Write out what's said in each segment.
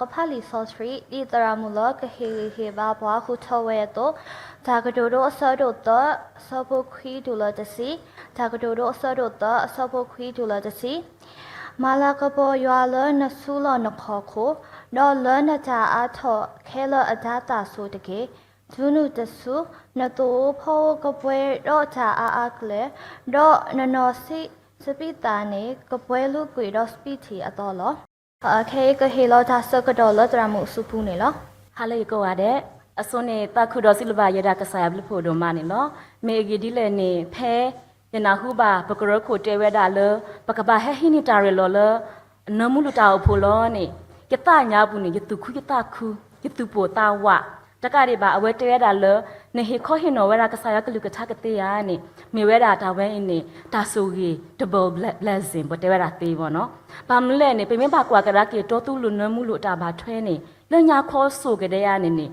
ကဖးလံာ်စီဆှံ ဒ်သရၣ်မုၣ်လၢကဟ့ၣ်ဂံၢ်ဟ့ၣ်ဘါပှၤ ဟူထီၣ်ဝဲအသိး, တၢ်ကတိၤဒိအဆၢဒိၣ်သၢ အဆၢဖိခွံတုၤလၢတဆံ, တၢ်ကတိၤဒိအဆၢဒိၣ်သၢ အဆၢဖိခွံတုၤလၢတဆံ. မၤလၤကပီၤယွၤလၢနစုလီၢ်နခီၣ်ခိၣ်, ဒီးလၢနတၢ်အါထီၣ်ခဲလၢာ်အတၤသၣ်ဆိတက့ၢ်. တုၤနုၤတစု, နသူၣ်အိၣ်ဖီအိၣ်ကပှဲၤဒီးတၢ်အါအါကလဲာ်, ဒီးနနီၢ်ဆံးစပံးသၣ်န့ၣ် ကပှဲၤလုာ်ကွံာ်ဒီးစပံးထံးအသီလီၤ. ခဲအံၤကဟ့ၣ်လီၤတၢ်ဆၢကတီၢ်လၢသရၣ်မုၣ်အစုပူၤန့ၣ်လီၤ. ဟါလၢယကိးဂၤဒဲး, အဆိန့ၣ် သးခုဒီးစံးဘျုးဘၣ်ယဲဒၣ်ကစၢ်ယွၤဘျုးဖှိၣ်ဒိၣ်မးန့ၣ်လီၤ. မ့ၢ်အဂ့ၢ်ဒ်လဲၣ်န့ၣ် ဖဲယနၢ်ဟူဘၣ် ပကရၢခိၣ်တဲဝဲဒၣ်လၢ ပကဘၣ်ဟဲဟံးန့ၢ်တၢ်ရ့လိာ်လၢ နၢမူလူၢ်တၢ်အိၣ်ဖှိၣ်လီၤန့ၣ်, ယသးညါပူၤန့ၣ် ယသူၣ်ခုယသးခု, ယသူၣ်ပိၢ်သးဝး, တကးဒံးဘၣ် အဝဲတဲဝဲဒၣ်လၢ နဟ့ၣ်ခီဟ့ၣ်နီၤဝဲဒၣ်ကစၢ်ယွၤကလုၢ်ကထါကသ့ဧါန့ၣ်, မ့ၢ်ဝဲဒၣ်တၢ်ဝဲအံၤန့ၣ် တၢ်ဆိၣ်ဂ့ၤ double blessing ပတဲဝဲဒၣ်သ့ဘၣ်နီၤ. ဘၣ်မနုၤလဲၣ်န့ၣ် ပမ့ၢ်ဘၣ်ကွၢ်ကဒါက့ၤတီသူလၢနၢမူလူၢ်တၢ်ဘၣ်ထွဲန့ၣ် လၢညါခီစိၤကဒဲဧါန့ၣ်န့ၣ်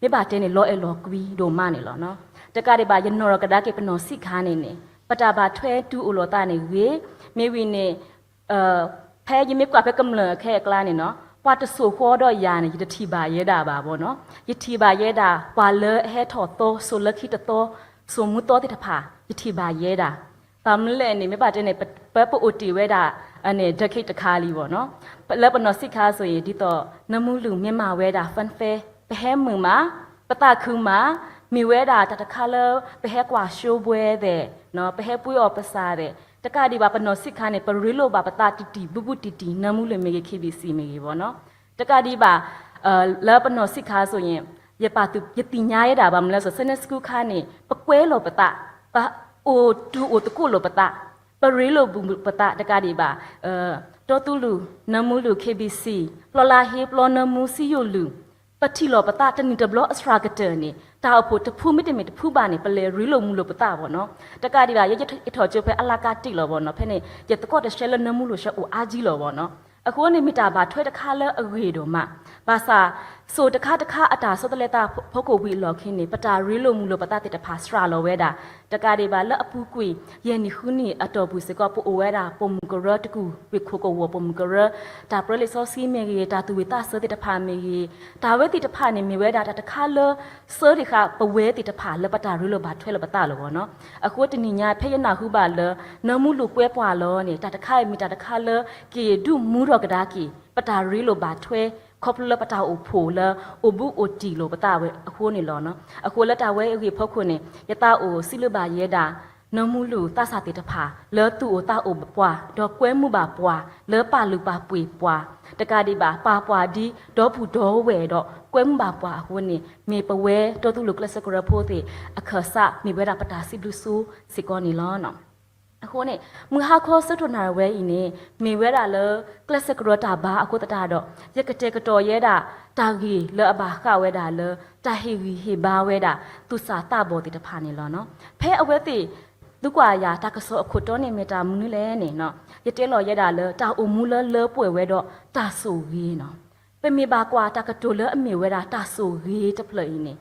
မ့ၢ်ဘၣ်တဲန့ၣ် လီၤအဲၣ်လီၤကွံဒိၣ်မးန့ၣ်လီၤ. တကးဒံးဘၣ် ယနီၢ်ဒီးကဒါက့ၤပနီၢ်ဆံးခါန့ၣ်န့ၣ် ပတၢ်ဘၣ်ထွဲတုၤအိၣ်လိာ်သးန့ၣ်ဂ့ၤ, မ့ၢ်ဝံၤန့ၣ် ဖဲယမ့ၢ်ကွၢ်ဖဲကမျၢၢ်အခဲအံၤအကျါန့ၣ်နီၤ, ပှၤတစိာ်ဃီဒီးယၤန့ၣ် ယတထံၣ်ဘၣ်ယဲဒၣ်ဘၣ်ဘၣ်နီၤ. ယထံၣ်ဘၣ်ယဲဒၣ် ပှၤလၢအဟဲထီၣ်သီ စိၢ်လၢခံတသီ, စိၢ်မူသီသ့ၣ်တဖၣ် ယထံၣ်ဘၣ်ယဲဒၣ်. ဘၣ်မနုၤလဲၣ်န့ၣ် မ့ၢ်ဘၣ်တဲန့ၣ် ပ ပ ပအိၣ်တ့ၢ်ဝဲဒၣ် အန့ၣ် decade တခါလံဘၣ်နီၤ. လၢပနီၢ်ဆံးခါအသိးအံၤ ဒ်သိး နၢမူလူၢ်မ့ၢ်မၤဝဲဒၣ် funfair ပဟဲမုာ်မး, ပသးခုမး, မ့ၢ်ဝဲဒၣ်တၢ်တခါလၢ ပဟဲကွၢ် show ဘှဲသဲး, ပဟဲပှ့ၤအီၣ်ပစၢ်သဲး, တကးဒံးဘၣ် ပနီၢ်ဆံးခါန့ၣ် ပရ့လိာ်ဘၣ်ပသးတံၢ်တံၢ်ဘူးဘူးတံၢ်တံၢ် နၢမူလူၢ်မ့ၢ်ဂ့ၤ KBC မ့ၢ်ဂ့ၤဘၣ်နီၤ. တကးဒံးဘၣ် လၢပနီၢ်ဆံးခါအသိးအံၤ ယပာ်သူၣ် ယသ့ၣ်ညါယဲဒၣ်ဘၣ်မနုၤလဲၣ် Sunday school ခါန့ၣ် ပကွဲလိာ်ပသး, ပအိၣ်တူၢ်အိၣ်သကိးလိာ်ပသး, ပရ့လိာ်ဘူးပသးတကးဒံးဘၣ် တီသူလူၢ် နၢမူလူၢ် KBC ပျီလါဟ့ ပျီနၢမူ စံယိၣ်လူၢ် ပထံၣ်လိာ်ပသးတနံၣ်တဘျီအစှၤကတၢၢ်န့ၣ် တၢ်အိၣ်ဖှိၣ်တဖုမ့တမ့ၢ်တဖုဘၣ်န့ၣ် ပလဲၤရ့လိာ်မုာ်လိာ်ပသးဘၣ်နီၤ. တကးဒံးဘၣ် ယ ယထီၣ်ကၠိဖဲ အလးကးတံၢ်လီၤဘၣ်နီၤ. ဖဲန့ၣ် ယသကိးတဆှဲလၢနၢမူလူၢ်ဆှၢအိၣ်အါကံလီၤဘၣ်နီၤ. အဃိန့ၣ် မ့ၢ်တၢ်ဘၣ်ထွဲတခါလၢအဂ့ၤဒိၣ်မး, ဘၣ်ဆၣ် စိၢ်တခါတခါအတၢ်ဆီတလဲသးဖီခိၣ်ဝံၤအလီၢ်ခံန့ၣ် ပတၢ်ရ့လိာ်မုာ်လိာ်ပသးသ့ၣ်တဖၣ်စှၤလီၤဝဲဒၣ်. တကးဒံးဘၣ် လၢအပူၤကွံာ် ယဲၢ်နံၣ်ဃုနံၣ်အတီၢ်ပူၤစ့ၢ်ကီး ပအိၣ်ဝဲဒၣ်ပိာ်မုၣ်ကရၢတကူၣ် ဝ့ၢ်ခိၣ်ကဝီၤပိာ်မုၣ်ကရၢ, တၢ်ပြၢလံာ်စီဆှံမ့ၢ်ဂ့ၤ တၢ်သူၣ်ဝံၣ်သးဆၢသ့ၣ်တဖၣ်မ့ၢ်ဂ့ၤ, တၢ်ဝဲသ့ၣ်တဖၣ်န့ၣ် မ့ၢ်ဝဲဒၣ်တၢ်တခါလၢ ဆၢတ့ၢ်ဃာ်ပဝဲသ့ၣ်တဖၣ်လၢပတၢ်ရ့လိာ်ဘၣ်ထွဲလိာ်ပသးလီၤဘၣ်နီၤ. အဃိတနံၤညါ ဖဲယနၢ်ဟူဘၣ်လၢ နၢမူလူၢ်ကွဲပှၤလီၤန့ၣ် တၢ်တခါအံၤမ့ၢ်တၢ်တခါလၢ က့ၤဒုးမူထီၣ်ကဒါက့ၤ ပတၢ်ရ့လိာ်ဘၣ်ထွဲ ခီဖျိလၢပတၢ်အိၣ်ဖှိၣ်လၢ အိၣ်ဘူးအိၣ်တံၢ်လိာ်ပသးဝဲအဃိန့ၣ်လီၤ. အဃိလၢတၢ်ဝဲအဂ့ၢ်အဖီခိၣ်န့ၣ် ယသးအိၣ်စံးဘျုးဘၣ်ယဲဒၣ် နၢမူလူၢ်သးစၢ်သ့ၣ်တဖၣ် လၢသူၣ်အိၣ်သးအိၣ်ပှၤ ဒီးကွဲမုာ်ဘၣ်ပှၤ လၢပာ်လုၢ်ပာ်ပှ့ၤပှၤ, တကးဒံးဘၣ် ပာ်ပှၤဒ်ဒီပုၢ်ဒီဝဲၢ်ဒီး ကွဲမုာ်ဘၣ်ပှၤအဃိန့ၣ် မ့ၢ်ပဝဲတီသူလိၤကျဲးစၢးကရၢဖိသ့ၣ် အခၢၣ်စးမ့ၢ်ဝဲဒၣ်ပတၢ်စံးဘျုးစိစ့ၢ်ကီးန့ၣ်လီၤ. အဃိန့ၣ် မုၢ်ဟါခီဆၢကတီၢ်နၣ်ရံၣ်ဝဲအံၤန့ၣ် မ့ၢ်ဝဲဒၣ်လၢ ကျဲးစၢးကရၢတၢ်ဘါအဃိသတးဒီး ယကတဲာ်ကတီၤယဲဒၣ် တၢ်ဂ့ၢ်လၢအဘၣ်ဃးဝဲဒၣ်လၢ တၢ်ဟ့ၣ်ဂံၢ်ဟ့ၣ်ဘါဝဲဒၣ် သူၣ်စၢ်သးဘီၣ်သ့ၣ်တဖၣ်န့ၣ်လီၤ. ဖဲအဝဲသ့ၣ် သုကွၢ်ယၤ တၢ်ကစီၣ်အခိၣ်တီန့ၣ်မ့ၢ်တၢ်မနုၤလဲၣ်န့ၣ် ယတဲလီၤယဲဒၣ်လၢ တၢ်အိၣ်မူလၢလၢပှဲၤဝဲဒီးတၢ်ဆိၣ်ဂ့ၤနီၤ. ပမ့ၢ်ဘၣ်ကွၢ်တၢ်ကတိၤလၢအမ့ၢ်ဝဲဒၣ်တၢ်ဆိၣ်ဂ့ၤတဖျၢၣ်အံၤန့ၣ်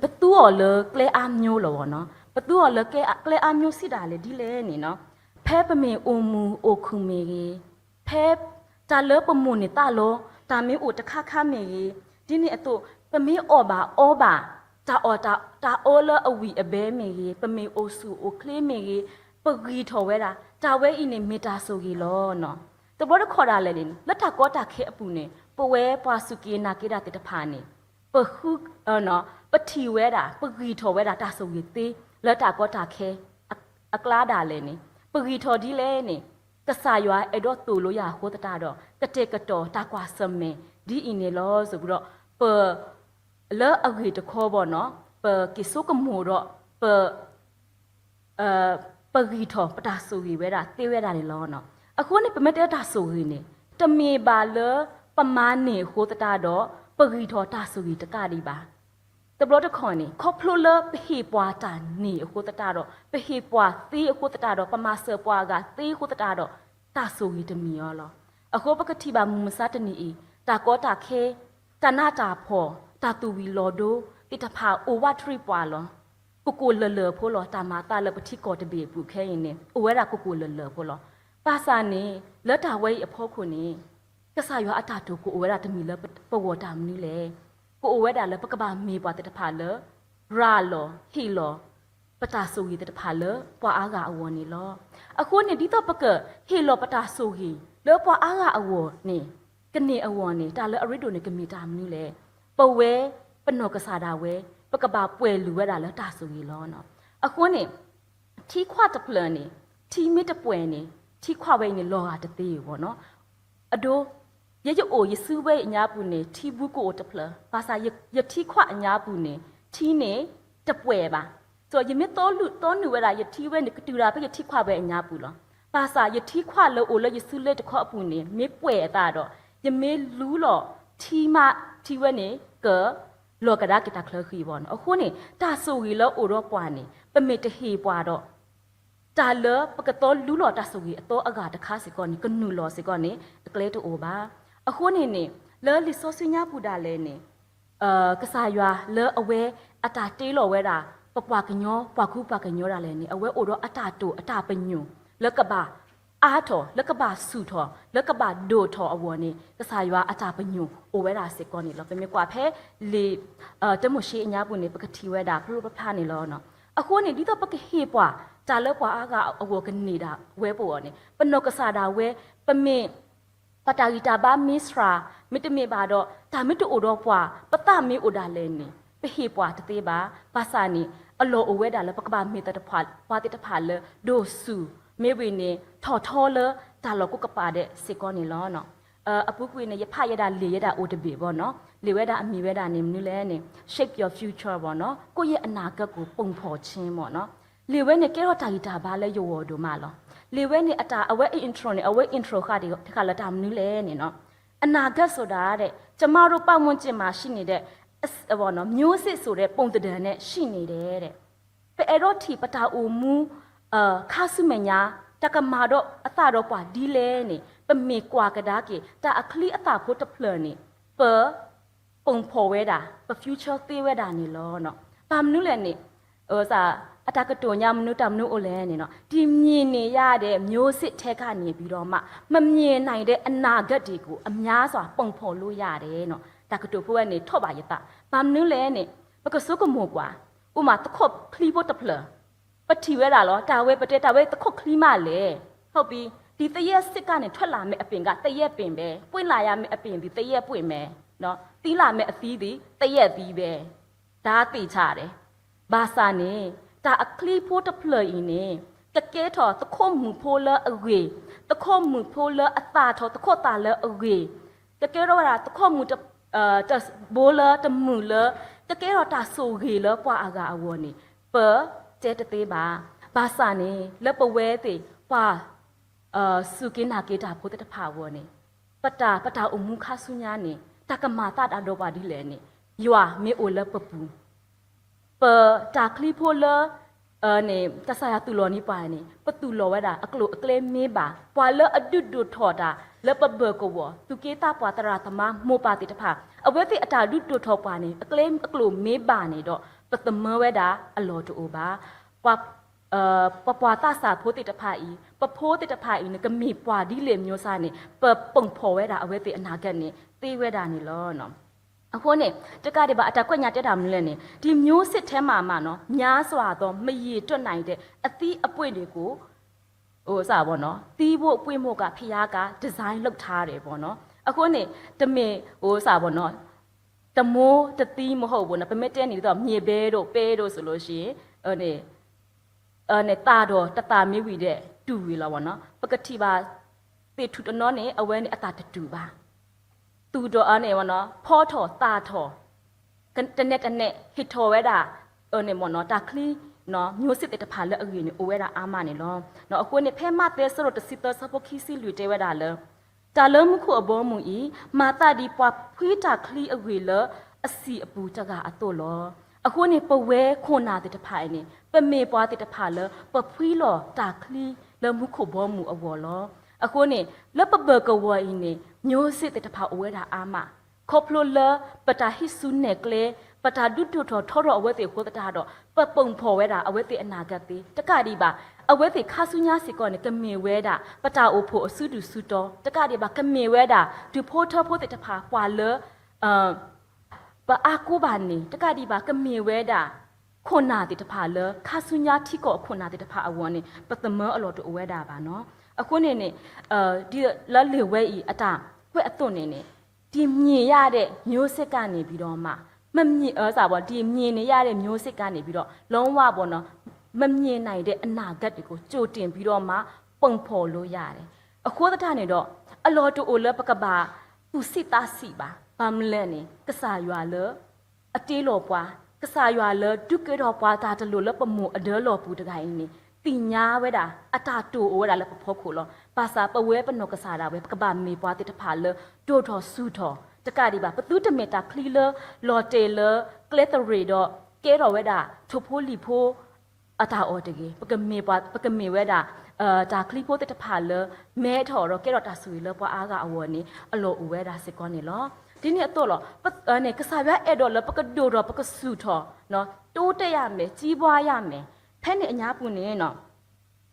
ပသူအီၤလၢကျဲအါမျိၤလီၤဘၣ်နီၤ. ပသူအီၤလၢကျဲအါမျိၤစံးဒၣ်လဲၣ်ဒ်လဲၣ်န့ၣ်နီၤ. ဖဲပမ့ၢ်အိၣ်မုာ်အိၣ်ခုၣ်မ့ၢ်ဂ့ၤ, ဖဲတၢ်လၢပမိၢ်န့ၢ်သးလီ တၢ်မ့ၢ်အိၣ်တခါခါမ့ၢ်ဂ့ၤ, ဒ်န့ၣ်အသိး ပမ့ၢ်အီၣ်ဘၣ်အီဘၣ် တၢ်အီၣ်တၢ် တၢ်အီလၢအဝံၣ်အဘဲမ့ၢ်ဂ့ၤ, ပမ့ၢ်အိၣ်ဆူၣ်အိၣ်ချ့မ့ၢ်ဂ့ၤ, ပဂံၢ်ထီၣ်ဝဲဒၣ် တၢ်ဝဲအံၤန့ၣ်မ့ၢ်တၢ်ဆိၣ်ဂ့ၤလီၤနီၤ. တဘျီတခီၣ်ဒၣ်လဲာ်န့ၣ် လၢတၢ်ကီတၢ်ခဲအပူၤန့ၣ် ပဝဲပှၤစူၢ်က့ၤနာ်က့ၤတၢ်သ့ၣ်တဖၣ်န့ၣ် ပဃု ပထံၣ်ဝဲဒၣ် ပဂံၢ်ထီၣ်ဝဲဒၣ်တၢ်ဆိၣ်ဂ့ၤသ့ လၢတၢ်ကီတၢ်ခဲအကျါဒၣ်လဲာ်န့ၣ် ပဂံၢ်ထီၣ်ဒ်လဲၣ်န့ၣ် ကစၢ်ယွၤအဲၣ်ဒိးသိၣ်လိယၤအဃိသတးဒီး ကတဲာ်ကတီၤတၢ်ကွၢ်ဆၢၣ်မဲာ်ဒ်အံၤန့ၣ်လီၤ. စံးဘျုးဒီး ပ လၢအဂ့ၢ်တခီဘၣ်နီၤ ပက့ၤဆိကမိၣ်ဒီး ပ ပဂံၢ်ထီၣ်ပတၢ်ဆိၣ်ဂ့ၤဝဲဒၣ်သ့ဝဲဒၣ်န့ၣ်လီၤ. အဃိန့ၣ် ပမ့ၢ်တဲတၢ်ဆိၣ်ဂ့ၤန့ၣ် တမ့ၢ်ဘၣ်လၢပမၤန့ၢ်အဃိသတးဒီး ပဂံၢ်ထီၣ်တၢ်ဆိၣ်ဂ့ၤတကးဒံးဘၣ်. တဘျီတခီၣ်န့ၣ် ခီဖျိလၢပဟ့ၣ်ပှၤတၢ်န့ၢ်အဃိသတးဒီး ပဟ့ၣ်ပှၤသ့အဃိသတးဒီး ပမၤစၢၤပှၤအဂၤသ့အဃိသတးဒီး တၢ်ဆိၣ်ဂ့ၤတမံၤအီၤလီၤ. အဃိပကထံၣ်ဘၣ်မုၢ်မဆါတနံၤအံၤ တၢ်ကီတၢ်ခဲ တၢ်နးတၢ်ဖှီၣ် တၢ်သူၣ်ဝံၤလီၤဒိသ့ၣ်တဖၣ်အိၣ်ဝးတရံးပှၤလီၤ. ကိၢ်ကိၢ်လၢၢ်လၢၢ်ဖိလီၤ. တၢ်မၤသးလၢပထံကီၢ်တဘ့ၣ်အပူၤခဲအံၤန့ၣ် အိၣ်ဝဲဒၣ်ကိၢ်ကိၢ်လၢၢ်လၢၢ်ဖိလီၤ. ဘၣ်ဆၣ်န့ၣ် လၢတၢ်ဝဲအံၤအဖီခိၣ်န့ၣ် ကစၢ်ယွၤအတၢ်တိာ်ကအိၣ်ဝဲဒၣ်တမံၤလၢပဂီၢ်တၢ်မနုၤလဲၣ်. ကအိၣ်ဝဲဒၣ်လၢပကဘၣ်မ့ၢ်ပှၤသ့ၣ်တဖၣ်လၢ ရၤလီၤ ဟ့ၣ်လီၤ ပတၢ်ဆိၣ်ဂ့ၤသ့ၣ်တဖၣ်လၢပှၤအါဂၤအဂီၢ်န့ၣ်လီၤ. အဃိန့ၣ် ဒ်သိးပကဟ့ၣ်လီၤပတၢ်ဆိၣ်ဂ့ၤလၢပှၤအါဂၤအဂီၢ်န့ၣ် ကန့ၢ်အဂီၢ်န့ၣ် တၢ်လၢအရ့ဒိၣ်န့ၣ် ကမ့ၢ်တၢ်မနုၤလဲၣ်. ပဝဲ ပနီၢ်ကစၢ်ဒၣ်ဝဲ ပကဘၣ်ပှဲၤလုာ်ဝဲဒၣ်လၢတၢ်ဆိၣ်ဂ့ၤလီၤ. အဃိန့ၣ် ထံခွးတဖျၢၣ်န့ၣ် ထံမ့ၢ်တပှဲၤန့ၣ် ထံခွးဝဲအံၤန့ၣ် လီၤဂာ်တသ့ဘၣ်နီၤ. အဒိ ယဲယအိၣ်ယစုဝဲအညါပူၤန့ၣ် ထံဘူးကအိၣ်တဖျၢၣ်, ဘၣ်ဆၣ်ယထံခွးအညါပူၤန့ၣ် ထံန့ၣ်တပှဲၤဘၣ်. ယမ့ၢ်သီလူၢ်သီနုာ်ဝဲဒၣ် ယထံဝဲန့ၣ် ကတုၤဒၣ်ဖဲယထံခွးဝဲအညါပူၤလီၤ. ဘၣ်ဆၣ်ယထံခွးလၢအိၣ်လၢယစုလ့တခီအပူၤန့ၣ် မ့ၢ်ပှဲၤအသးဒီး ယမ့ၢ်လူလီၤထံမး ထံဝဲန့ၣ် ကလီၤကဒါက့ၤတၢ်ချၢဃံဘၣ်နီၤ. အဃိန့ၣ် တၢ်ဆိၣ်ဂ့ၤလၢအိၣ်ဒီးပှၤန့ၣ် ပမ့ၢ်တဟ့ၣ်ပှၤဒီး တၢ်လၢပကသီလူလီၤတၢ်ဆိၣ်ဂ့ၤအသီအဂၤတခါစ့ၢ်ကီးန့ၣ် ကနုာ်လီၤစ့ၢ်ကီးန့ၣ် အကျဲတအိၣ်ဘၣ်. အဃိန့ၣ်န့ၣ် လၢလံာ်စီဆှံညါပူၤဒၣ်လဲာ်န့ၣ် ကစၢ်ယွၤလၢအဝဲအတၢ်တ့လီၤဝဲဒၣ် ပပှၤကညီ ပှၤကူပှၤကညီဒၣ်လဲာ်န့ၣ် အဝဲအိၣ်ဒီးအတၢ်တိာ်အတၢ်ပညိၣ် လၢကဘၣ်အါထီၣ် လၢကဘၣ်ဆူၣ်ထီၣ် လၢကဘၣ်ဒိၣ်ထီၣ်အဂီၢ်န့ၣ် ကစၢ်ယွၤအတၢ်ပညိၣ်အိၣ်ဝဲဒၣ်စ့ၢ်ကီးန့ၣ်လီၤ. ပမ့ၢ်ကွၢ်ဖဲလံာ် တၢမိၤၡ့အညါပူၤန့ၣ် ပကထံၣ်ဝဲဒၣ်ဖျိဖျါဖျါန့ၣ်လီၤ. အဃိန့ၣ် ဒ်သိးပကဟ့ၣ်ပှၤ တၢ်လၢပှၤအါဂၤအဂီၢ်ကန့ၢ်ဒၣ်ဝဲပဂီၢ်န့ၣ် ပနီၢ်ကစၢ်ဒၣ်ဝဲ ပမ့ၢ် ပတၢ်ဂံၢ်တၢ်ဘါမ့ၢ်ဆှၤ မ့တမ့ၢ်ဘၣ်ဒီး တၢ်မ့ၢ်တအိၣ်ဒီးပှၤ ပသးမ့ၢ်အိၣ်ဒၣ်လဲာ်န့ၣ် ပဟ့ၣ်ပှၤတသ့ဘၣ်. ဘၣ်ဆၣ်န့ၣ် အလီၢ်အိၣ်ဝဲဒၣ်လၢပကဘၣ်မ့ၢ်သ့ၣ်တဖၣ် ပှၤသ့ၣ်တဖၣ်လၢဒိၣ်ဆူၣ် မ့ၢ်ဝံၤန့ၣ် ထီၣ်ထီလၢတၢ်လီၢ်ကိးကပၤဒဲးစ့ၢ်ကီးန့ၣ်လီၤ. အပူၤကွံာ်န့ၣ် ယဖးယဲဒၣ်လံာ်ယဲဒၣ်အိၣ်တဘ့ၣ်ဘၣ်နီၤ. လံာ်ဝဲဒၣ်အမံၤဝဲဒၣ်န့ၣ် မနုၤလဲၣ်န့ၣ် Shape Your Future ဘၣ်နီၤ, ကိုယ့်ရဲ့အနာဂတ်ကို ပုံဖော်ခြင်း ဘၣ်နီၤ. လံာ်ဝဲန့ၣ် ကဲထီၣ်တၢ်ဂံၢ်တၢ်ဘါလၢယဂီၢ်ဒိၣ်မးလီၤ. လံာ်ဝဲန့ၣ် အတၢ်အဝဲအ intro န့ၣ် အဝဲ intro ဃာ်တခါလၢတၢ်မနုၤလဲၣ်န့ၣ်နီၤ. အနာဂတ်ဆိုတာတဲ့ ကျမတို့ပတ်ဝန်းကျင်မှာရှိနေတဲ့ အစ-, ပေါ့နော်, မျိုးဆက်ဆိုတဲ့ပုံသဏ္ဍာန်နဲ့ရှိနေတယ်တဲ့. ပအဲၣ်ဒိးထံၣ်ပတၢ်အိၣ်မူ ခါဆူမဲာ်ညါ တၢ်ကမၤဒီးအသးဒီးပှၤဒ်လဲၣ်န့ၣ် ပမ့ၢ်ကွၢ်ကဒါက့ၤ တၢ်အချံအသၣ်ဖိတဖျၢၣ်န့ၣ် ပ ပုံဖော်ဝဲဒၣ်, ပ future သ့ဝဲဒၣ်န့ၣ်လီၤ. ဘၣ်မနုၤလဲၣ်န့ၣ် အတၢ်ကတိၤညါမနုၤတၢ်မနုၤအိၣ်လဲၣ်န့ၣ်နီၤ, ဒီမြင်နေရတဲ့မျိုးစေ့ထဲကနေပြီးတော့မှ မမြင်နိုင်တဲ့အနာဂတ်တွေကို အများစွာ ပုံဖော်လို့ရတယ် နီၤ. တၢ်ကတိၤဖိဝဲန့ၣ် ထီၣ်ဘၣ်ယသး, ဘၣ်မနုၤလဲၣ်န့ၣ် ပကဆိကမိၣ်ကွၢ်, အိၣ်မးသခိၣ်ချံဖိတဖျၢၣ် ပထံၣ်ဝဲဒၣ်လီၤ, တၢ်ဝဲပတဲ တၢ်ဝဲသခိၣ်ချံမးလဲၣ်, ဟုတ်ပြီ, ဒီသရက်စစ်ကနေထွက်လာမယ့်အပင်က သရက်ပင်ပဲ, ပွင့်လာရမယ့်အပင်သည် သရက်ပွင့်ပဲ, သီးလာမယ့်အသီးသည် သရက်သီးပဲ, ဒါသေချာတယ်. ဘၣ်ဆၣ်န့ၣ် တၢ်အချံဖိတဖျၢၣ်အံၤန့ၣ် ကကဲထီၣ်သခိၣ်မုၣ်ဖိလၢအဂ့ၤ, သခိၣ်မုၣ်ဖိလၢအသၣ်ထီၣ် သခိၣ်သၣ်လၢအဂ့ၤ, ကကဲထီၣ်ဝဲဒၣ်သခိၣ်မုၣ်တ တဘိလၢတမုာ်လၢ ကကဲထီၣ်တၢ်ဆိၣ်ဂ့ၤလၢပှၤအဂၤအဂီၢ်န့ၣ် ပတဲတသ့ဘၣ်. ဘၣ်ဆၣ်န့ၣ် လၢပဝဲသ့ၣ်ပှၤ စူၢ်က့ၤနာ်က့ၤတၢ်ဖိသ့ၣ်တဖၣ်အဂီၢ်န့ၣ် ပတၢ် ပတၢ်အိၣ်မူခါဆူညါန့ၣ် တၢ်ကမၤသးဒၣ်ဒီးပှၤဒ်လဲၣ်န့ၣ် ယွၤမ့ၢ်အိၣ်လၢပပူၤ ပတၢ်ချံဖိလၢ န့ၣ် ကစၢ်ယွၤသူၣ်လီၤန့ၢ်ပှၤန့ၣ် ပသူၣ်လီၤဝဲဒၣ်အကျိၤအကျဲမ့ၢ်ဘၣ်, ပှၤလၢအဒုးဒိၣ်ထီၣ်တၢ် လၢပဘၢၣ်ကဝီၤ သူၣ်က့သးပှၢ်သရၣ်သမါမိၢ်ပၢ်သ့ၣ်တဖၣ် အဝဲသ့ၣ်အတၢ်ဒုးဒိၣ်ထီၣ်ပှၤန့ၣ် အကျဲအကျိၤမ့ၢ်ဘၣ်န့ၣ်ဒီး ပသမၢဝဲဒၣ်အလီၢ်တအိၣ်ဘၣ်. ပှၤ ပပှၤသးစၢ်ဖိသ့ၣ်တဖၣ်အံၤ ပဖိသ့ၣ်တဖၣ်အံၤန့ၣ် ကမ့ၢ်ပှၤဒ်လဲၣ်မ့ၢ်စ့ၢ်န့ၣ် ပပုံဖော်ဝဲဒၣ်အဝဲသ့ၣ်အနာ်က့န့ၣ် သ့ဝဲဒၣ်န့ၣ်လီၤ. အဃိန့ၣ် တကးဒံးဘၣ် အတၢ်ကွဲးညါတဲတၢ်မနုၤလဲၣ်န့ၣ် ဒီမျိုးစေ့ထဲမှာမှနော် များစွာသော မရေတွက်နိုင်တဲ့ အသီးအပွင့်တွေကို သီးဖို့အပွင့်ဖို့က ဘုရားက design လုပ်ထားတယ်ပေါ့နော်. အဃိန့ၣ် တမ့ၢ် အိၣ်စ့ၢ်ပေါ့နော် တမျိုးတသီးမဟုတ်ဘူးနော်. ပမ့ၢ်တဲန့ၣ်ဒီး မြေပဲတို့ ပဲတို့ဆိုလို့ရှိရင် န့ၣ် သၣ်ဒီးတသၣ်မ့ၢ်ဝံၤဒီး တူၢ်ဝံၤလီၤပေါ့နော်. ပကထံၣ်ဘၣ် သ့ၣ်ထူၣ်တနီၤန့ၣ် အဝဲန့ၣ်အသၣ်တတူၢ်ဘၣ်. သူၣ်ဒီးအန့ၣ်ပေါ့နော် ဖီထီၣ်သၣ်ထီၣ် တနဲတနဲ ဟ့ၣ်ထီၣ်ဝဲဒၣ် န့ၣ်ပေါ့နော် တၢ်ချံ မျိုးစေ့သ့ၣ်တဖၣ်လၢအဂ့ၤန့ၣ် အိၣ်ဝဲဒၣ်အါမးန့ၣ်လီၤ. အဃိန့ၣ် ဖဲမးသဲအဆၢဒိၣ်တဆံသၢ ဆၢဖိခံဆံလွံၢ်တဲဝဲဒၣ်လၢ တၢ်လၢမူခိၣ်အဘီအမုၢ်အံၤ မၤသးဒ်ပှၤဖှံတၢ်ချံအဂ့ၢ်လၢအစံာ်အပူၤတဂၤအသိးလီၤ. အဃိန့ၣ် ပဝဲခိၣ်နၢ်သ့ၣ်တဖၣ်အံၤန့ၣ် ပမ့ၢ်ပှၤသ့ၣ်တဖၣ်လၢ ပဖှံလီၤတၢ်ချံလၢမူခိၣ်ဘီမုၢ်အဂီၢ်လီၤ. အဃိန့ၣ် လၢပဘၢၣ်ကဝီၤအံၤန့ၣ် မျိုးစေ့သ့ၣ်တဖၣ်အိၣ်ဝဲဒၣ်အါမး ခီဖျိလၢပတၢ်ဟံးစုနဲၣ်ကျဲ ပတၢ်ဒုးဒိၣ်ထီၣ်ထီထီၣ်အဝဲသ့ၣ်အဃိသတးဒီး ပပိာ်ဖီၣ်ဝဲဒၣ်အဝဲသ့ၣ်အနာ်ကသ့ တကးဒံးဘၣ် အဝဲသ့ၣ်ခါဆူညါစ့ၢ်ကီးန့ၣ် ကမ့ၢ်ဝဲဒၣ် ပတၢ်အိၣ်ဖှိၣ်အစုဒုၣ်စုတီၤ တကးဒံးဘၣ် ကမ့ၢ်ဝဲဒၣ် ဒူၣ်ဖိထၢဖိသ့ၣ်တဖၣ် ပှၤလၢ ပအါကိးဘၣ်န့ၣ် တကးဒံးဘၣ် ကမ့ၢ်ဝဲဒၣ် ခိၣ်နၢ်သ့ၣ်တဖၣ်လၢ ခါဆူညါထံကီၢ်အခိၣ်နၢ်သ့ၣ်တဖၣ်အဂီၢ်န့ၣ် ပသမၢအလီၢ်တအိၣ်ဝဲဒၣ်ဘၣ်နီၤ. အဃိန့ၣ်န့ၣ် ဒ်လၢလံာ်ဝဲအံၤအတၢ်ကွဲးအသိးန့ၣ်န့ၣ် ဒီမြင်ရတဲ့မျိုးစိတ်ကနေပြီးတော့မှ မမြင် ဒီမြင်နေရတဲ့မျိုးစိတ်ကနေပြီးတော့ လုံးဝပေါ့နော် မမြင်နိုင်တဲ့အနာဂတ်တွေကို ကြိုတင်ပြီးတော့မှ ပုံဖော်လို့ရတယ်. အဃိသတးန့ၣ်ဒီး အလီၢ်တအိၣ်လၢပကဘၣ်သူၣ်ဆံးသးဆံးဘၣ်. ဘၣ်မနုၤလဲၣ်န့ၣ် ကစၢ်ယွၤလၢ အတ့လီၤပှၤ, ကစၢ်ယွၤလၢဒုးကဲထီၣ်ပှၤတၢ်တလိၣ်လၢပမိၢ်အဒၢလီၢ်ပူၤတဂၤအံၤန့ၣ် သ့ၣ်ညါဝဲဒၣ် အတၢ်တိာ်အိၣ်ဝဲဒၣ်လၢပဖီခိၣ်လီၤ. ဘၣ်ဆၣ်ပဝဲပနီၢ်ကစၢ်ဒၣ်ဝဲ ပကဘၣ်မ့ၢ်ပှၤသ့ၣ်တဖၣ်လၢ ဒိၣ်ထီၣ်ဆူၣ်ထီၣ် တကးဒံးဘၣ် ပသုတမ့ၢ်တၢ်ချံလၢ လီၤတဲာ်လၢ ကျဲသရ့ၣ်ဒီး ကဲထီၣ်ဝဲဒၣ် ထိၣ်ဖိလံၣ်ဖိ အတၢ်အီၣ်တဂ့ၤ. ပကမ့ၢ်ပှၤ ပကမ့ၢ်ဝဲဒၣ် တၢ်ချံဖိသ့ၣ်တဖၣ်လၢ မဲထီၣ်ဒီးကဲထီၣ်တၢ်ဆိၣ်ဂ့ၤလၢပှၤအါဂၤအဂီၢ်န့ၣ် အလီၢ်အိၣ်ဝဲဒၣ်စ့ၢ်ကီးန့ၣ်လီၤ. ဒ်န့ၣ်အသိးလီၤ. ကစၢ်ယွၤအဲၣ်ဒိးလၢပကဒိၣ်ထီၣ် ပကဆူၣ်ထီၣ် တိုးတက်ရမယ်, ကြီးပွားရမယ်. ဖဲန့ၣ်အညါပူၤန့ၣ်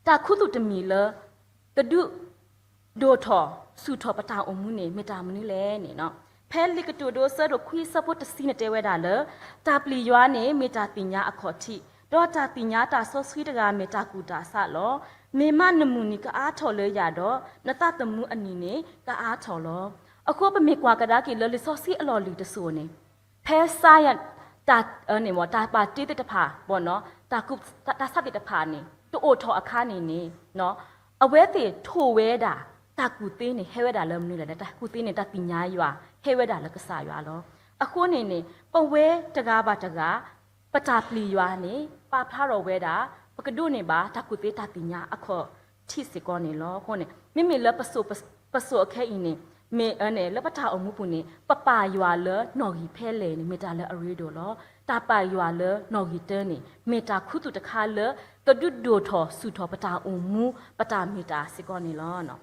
တၢ်ခူသူၣ်တမံၤလၢ ကဒုး ဒိၣ်ထီၣ်ဆူၣ်ထီၣ်ပတၢ်အိၣ်မူန့ၣ် မ့ၢ်တၢ်မနုၤလဲၣ်န့ၣ်, ဖဲလံာ်ကတိၤဒိ ဆၢဒိၣ်ခွံ ဆၢဖိတဆံန့ၣ်တဲဝဲဒၣ်လၢ တၢ်ပျံၤယွၤန့ၣ် မ့ၢ်တၢ်သ့ၣ်ညါအခီၣ်ထံး, ဒီးတၢ်သ့ၣ်ညါတၢ်စီဆှံတဂၤ မ့ၢ်တၢ်ကူၣ်တၢ်ဆးလီၤ. မ့ၢ်မးနမုၢ်နံၤကအါထီၣ်လၢယၤဒီး နသးသမူအနံၤန့ၣ် ကအါထီၣ်လီၤ. အဃိပမ့ၢ်ကွၢ်ကဒါက့ၤလၢလံာ်စီဆှံအလီၢ်လံၤတစိၤန့ၣ် ဖဲစါယၤ တၢ် တၢ်ပာ်တ့သ့ၣ်တဖၣ် တၢ်ဆးသ့ၣ်တဖၣ်န့ၣ် တအိၣ်ထီၣ်အခါန့ၣ်န့ၣ် အဝဲသ့ၣ်ထိၣ်ဝဲဒၣ် တၢ်ကူၣ်သ့န့ၣ် ဟဲဝဲဒၣ်လၢမနုၤလဲၣ်န့ၣ် တၢ်ကူၣ်သ့န့ၣ် တၢ်သ့ၣ်ညါယွၤ ဟဲဝဲဒၣ်လၢကစၢ်ယွၤလီၤ. အဃိန့ၣ်န့ၣ် ပဝဲတဂၤဘၣ်တဂၤ ပတၢ်ပျံၤယွၤန့ၣ် ပာ်ဖျါထီၣ်ဝဲဒၣ် ပကဒိးန့ၢ်ဘၣ် တၢ်ကူၣ်သ့တၢ်သ့ၣ်ညါအခီၣ်ထံးစ့ၢ်ကီးန့ၣ်လီၤ. အဃိန့ၣ် မ့မ့ၢ်လၢ ပစိာ်အခဲအံၤန့ၣ် မ့ၢ်အန့ၣ် လၢပတၢ်အိၣ်မူပူၤန့ၣ် ပပာ်ယွၤလၢနီၣ်ဂံၢ်ဖဲလဲၣ်န့ၣ် မ့ၢ်တၢ်လၢအရ့ဒိၣ်လီၤ. တၢ်ပာ်ယွၤလၢနီၣ်ဂံၢ်တၢန့ၣ် မ့ၢ်တၢ်ခူသူၣ်တခါလၢ ကဒုးဒိၣ်ထီၣ်ဆူၣ်ထီၣ်ပတၢ်အိၣ်မူ ပတၢ်မ့ၢ်တၢ်စ့ၢ်ကီးန့ၣ်လီၤ.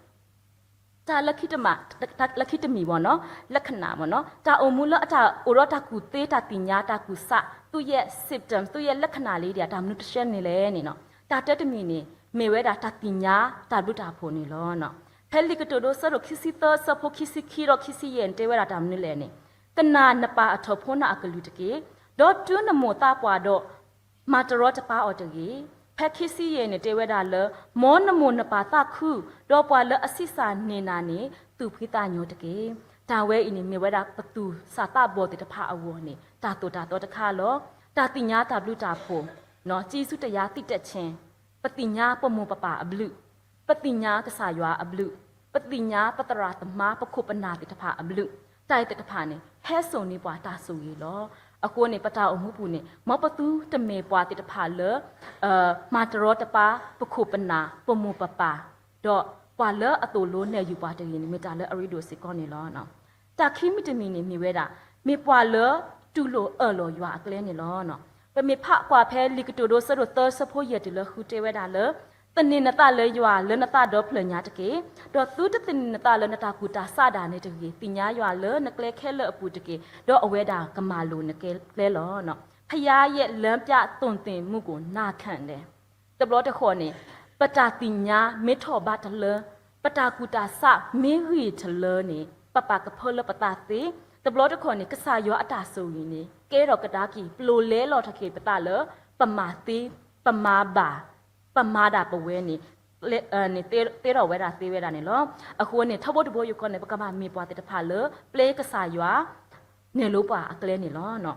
တၢ်လၢခံတမံၤ တၢ်လၢခံတမံၤဘၣ်နီၤ လၢခဏာ်ဘၣ်နီၤ တၢ်အိၣ်မူလၢအတၢ်အိၣ်ဒီးတၢ်ကူၣ်သ့ တၢ်သ့ၣ်ညါ တၢ်ကူၣ်ဆး သူၣ်ယဲၢ် symptom သူၣ်ယဲၢ်လၢခဏာ်လံဒီး တၢ်မနုၤတဆှဲန့ၣ်လဲၣ်န့ၣ်နီၤ တၢ်တၢတမံၤန့ၣ် မ့ၢ်ဝဲဒၣ်တၢ်သ့ၣ်ညါတၢ်ဘျုးတၢ်ဖှိၣ်န့ၣ်လီၤ. ဖဲလံာ်ကတိၤဒိ ဆၢဒိၣ်ခံဆံသၢ ဆၢဖိခံဆံခံဒီးခံဆံယဲၢ်န့ၣ် တဲဝဲဒၣ်တၢ်မနုၤလဲၣ်န့ၣ် ကနၣ်နပၢ်အထီၣ်ဖိနၢ်အကလုၢ်တက့ၢ်. ဒီးတုၤနမိၢ်သးပှၢ်ဒီး မၤတရီတပါအီၤတဂ့ၤ. ဖဲခံဆံယဲၢ်န့ၣ် တဲဝဲဒၣ်လၢ မ်နမိၢ်နပၢ်သးခု ဒီးပှၤလၢအဆံးစၢ်န့ၢ်နၤန့ၣ် သူၣ်ဖှံသးညီတက့ၢ်. တၢ်ဝဲအံၤန့ၣ် မ့ၢ်ဝဲဒၣ်ပသူၣ်စၢ်သးဘီၣ်သ့ၣ်တဖၣ်အဂီၢ်န့ၣ် တၢ်သိၣ်တၢ်သီတခါလီၤ. တၢ်သ့ၣ်ညါတၢ်ဘျုးတၢ်ဖှိၣ် ကံၢ်ဆူတယၤသံတဆ့ၣ် ပသ့ၣ်ညါပမိၢ်ပပၢ်အဘျုး, ပသ့ၣ်ညါကစၢ်ယွၤအဘျုး, ပသ့ၣ်ညါပသရၣ်သမါ ပခိၣ်ပနၢ်သ့ၣ်တဖၣ်အဘျုး, တၢ်အံၤသ့ၣ်တဖၣ်န့ၣ် ဟဲစိာ်န့ၢ်ပှၤတၢ်ဆိၣ်ဂ့ၤလီၤ. အဃိန့ၣ် ပတၢ်အိၣ်မူပူၤန့ၣ် မ်ပသုတမ့ၢ်ပှၤသ့ၣ်တဖၣ်လၢ မၤတရီတပါ ပခိၣ်ပနၢ် ပမိၢ်ပပၢ်, ဒီးပှၤလၢအသိၣ်လိနဲၣ်ယုာ်ပှၤတဂ့ၤန့ၣ် မ့ၢ်တၢ်လၢအရ့ဒိၣ်စ့ၢ်ကီးန့ၣ်လီၤ. တၢ်ခံမံၤတမံၤန့ၣ် မ့ၢ်ဝဲဒၣ် မ့ၢ်ပှၤလၢတူၢ်လိာ်အၢၣ်လီၤယွၤအကျဲန့ၣ်လီၤ. ပမ့ၢ်ဖးကွၢ်ဖဲလံာ်ကတိၤဒိ ဆၢဒိၣ်သၢ ဆၢဖိယဲၢ်တုၤလၢဃု တဲဝဲဒၣ်လၢ သန့ၤနသးလၢယွၤလၢနသးဒီဖျၢၣ်ညါတက့ၢ်. ဒီးသုတသန့ၤနသးလၢနတၢ်ကူၣ်တၢ်ဆးဒၣ်နဲတဂ့ၤ. သ့ၣ်ညါယွၤလၢနကျဲခဲလၢာ်အပူၤတက့ၢ်. ဒီးအဝဲဒၣ်ကမၤလိာ်နကျဲလီၤ. ဘုရားရဲ့လမ်းပြသောင့်သင်မှုကို နာခံတယ်. တဘျီတခီၣ်န့ၣ် ပတၢ်သ့ၣ်ညါမ့ၢ်ထီၣ်ဘးတလၢ, ပတၢ်ကူၣ်တၢ်ဆးမ့ၢ်ဂံၢ်တလၢန့ၣ် ပပာ်ကဖၢလၢပသးသ့. တဘျီတခီၣ်န့ၣ် ကစၢ်ယွၤအတၢ်ဆိၣ်ဂ့ၤန့ၣ် ကဲထီၣ်ကဒါက့ၤ ပျိာ်လဲလီၤထီၣ်က့ၤပသးလၢ ပမၤသ့, ပမၤဘၣ်, ပမၤဒၣ်ပဝဲန့ၣ် သ့ထီၣ်ဝဲဒၣ်သ့ဝဲဒၣ်န့ၣ်လီၤ. အဃိန့ၣ် ထီဘိတဘိယူၢ်ဃီန့ၣ် ပကဘၣ်မ့ၢ်ပှၤသ့ၣ်တဖၣ်လၢ ပျဲကစၢ်ယွၤ နဲၣ်လိပှၤအကျဲန့ၣ်လီၤ.